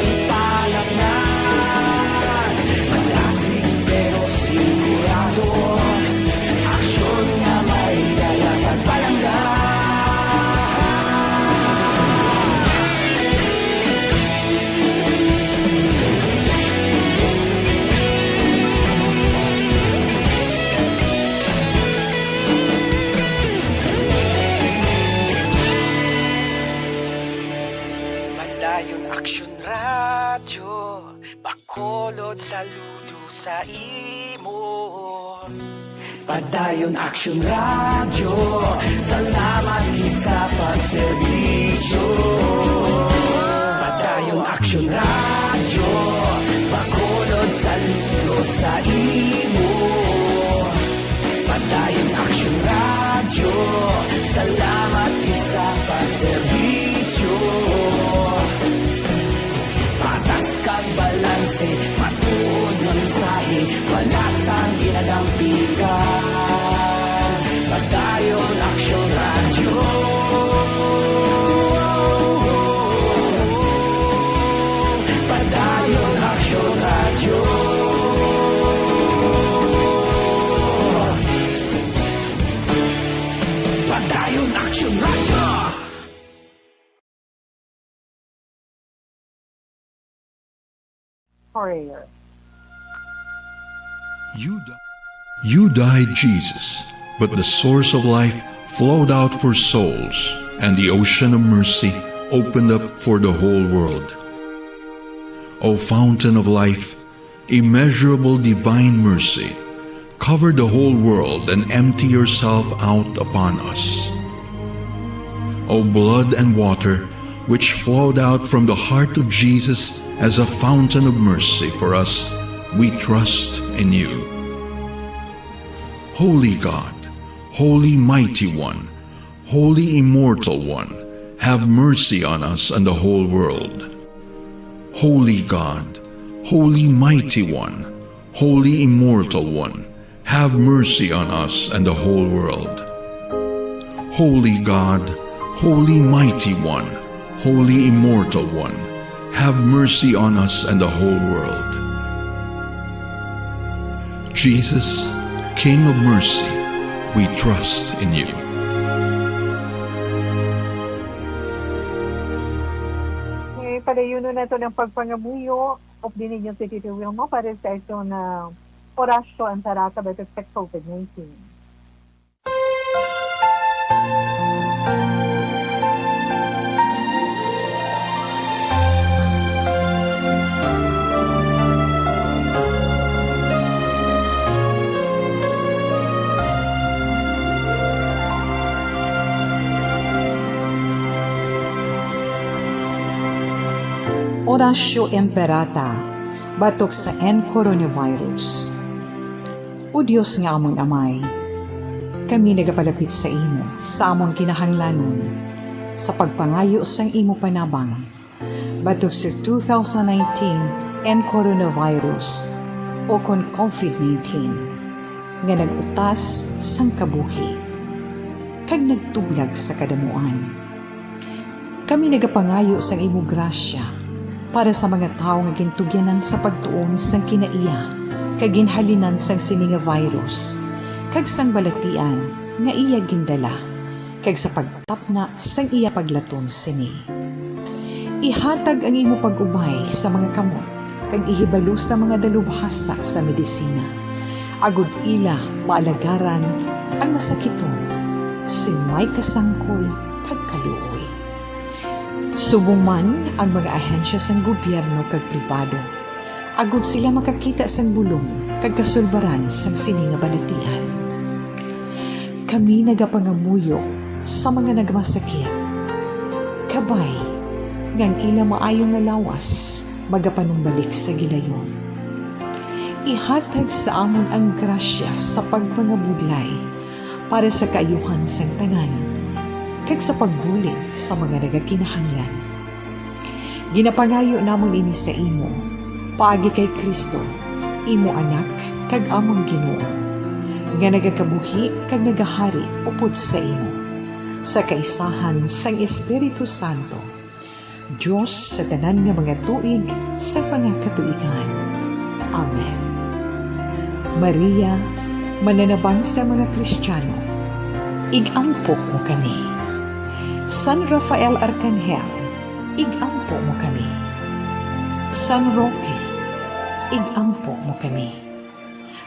Saludo sa imo. Padayon Action Radio, salamat gid sa pagserbisyo. Padayon Action Radio, Bacolod, saludo sa imo. Padayon Action Radio, salamat gid sa pagserbisyo. Patas kag balanse, matuod nga mensahe, wala sang ginadampigan. Padayon Action Radio. Padayon Action Radio. Padayon Action Radio. Prayer. You, di- you died, Jesus, but the source of life flowed out for souls, and the ocean of mercy opened up for the whole world. O fountain of life, immeasurable divine mercy, cover the whole world and empty yourself out upon us. O blood and water, which flowed out from the heart of Jesus as a fountain of mercy for us, we trust in you. Holy God, Holy Mighty One, Holy Immortal One, have mercy on us and the whole world. Holy God, Holy Mighty One, Holy Immortal One, have mercy on us and the whole world. Holy God, Holy Mighty One, Holy Immortal One, have mercy on us and the whole world. Jesus, King of mercy, we trust in you. Okay, padayunon nato ang pagpangamuyo. Update ninyo si Tito Wilma para sa aton, ah, Orasyo Imperata batok sa covid nineteen. Orasyo Imperata batok sa N coronavirus. O Dios nga amon Amay, kami nagapalapit sa imo sa amon kinahanglanon sa pagpangayo sang imo panabang batok sa two thousand nineteen N coronavirus, o kon covid nineteen, nga nag-utas sang kabuhi kag nagtublag sa kadamuan. Kami nagapangayo sang imo grasya para sa mga tawo nga gintugyanan sa pagtuon sang kinaiya kag ginhalinan sang sini nga virus, kag sang balatian nga iya gindala, kag sa pagtapna sang iya paglaton sini. Ihatag ang imo pag-ubay sa mga kamot, kag ihibalo sa mga dalubhasa sa medisina, agod ila maalagaran ang masakiton sing may kasangkol kag kaluoy. Subong man ang mga ahensya sang gobyerno kag pribado, agod sila makakita sang bulong kag kasulbaran sang sini nga balatian. Kami nagapangamuyo sa mga nagmasakit, kabay nga ang ila maayo nga lawas magapanumbalik sa gilayon. Ihatag sa amon ang grasya sa pagpangabudlay para sa kaayuhan sang tanan, kag sa pagbulig sa mga nagakinahanglan. Ginapangayo namon ini sa imo, paagi kay Cristo, imo Anak kag amon Ginoo, nga nagakabuhi kag nagahari upod sa imo, sa kaisahan sang Espiritu Santo, Dios sa tanan nga mga tuig sa mga katuigan. Amen. Maria, mananabang sa mga Kristiano, ig-ampo mo kami. San Rafael Arkanghel, ig-ampo mo kami. San Roque, ig-ampo mo kami.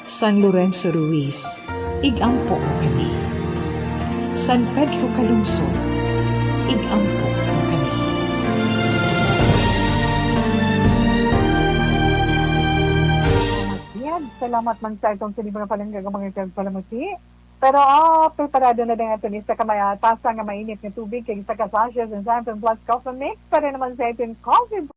San Lorenzo Ruiz, ig-ampo mo kami. San Pedro Calungsod, ig-ampo mo kami. Salamat man sa atong sini mga palangga nga mga tagpalamati. Pero, ah, preparado na din aton isa ka may, ah, tasa nga mainit nga tubig kag isa ka sachet sa Xanthone Plus Coffee Mix para naman sa aton coffee.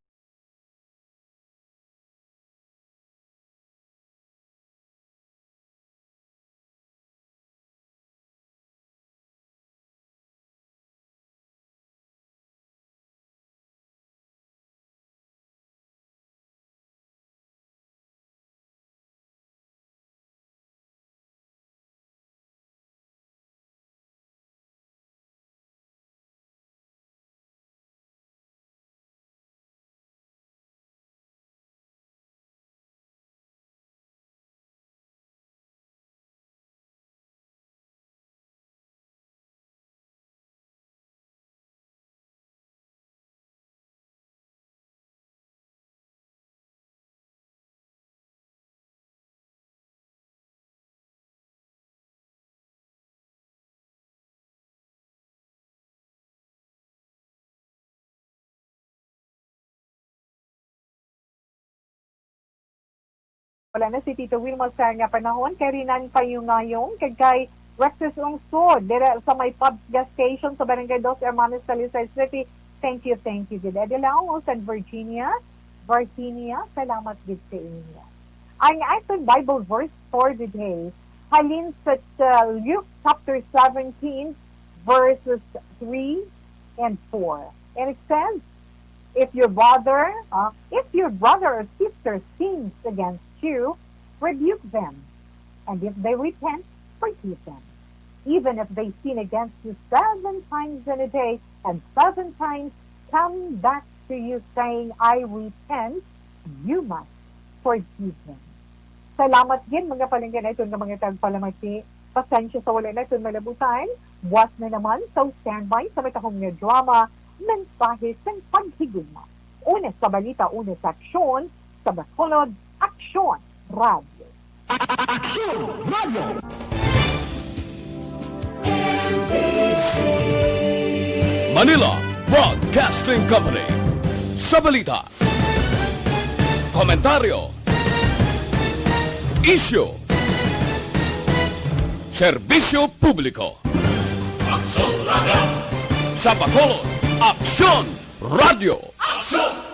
Wala na si Tito Wilmar sa nga panahon, kay Rinan Payungayong, kag kay Rexes Ungsod, dira sa may Pops gas station sa Barangay Dos Hermanos, Talisay City. Thank you, thank you, gid. Eddie Laos and Virginia, Virginia, salamat gid sa inyo. Ang aton Bible verse for the day, halin sa, uh, Luke chapter seventeen, verses three and four. And it says, "If your brother, uh, if your brother or sister sins against you, rebuke them. And if they repent, forgive them. Even if they sin against you seven times in a day, and seven times come back to you saying, 'I repent,' you must forgive them." Salamat gid, mga palangga naton nga mga tagpalamati. Pasensya sa wala naton malabutan. Buas na naman sa standby sa matahom nga drama, Mensahe sang Paghigugma. Una sa balita, una sa aksyon, sa Bacolod, Aksyon Radio. Aksyon Radio. Manila Broadcasting Company. Sa balita, komentaryo, isyu, serbisyo publiko. Aksyon Radio. Sa Bacolod, Aksyon Radio. Aksyon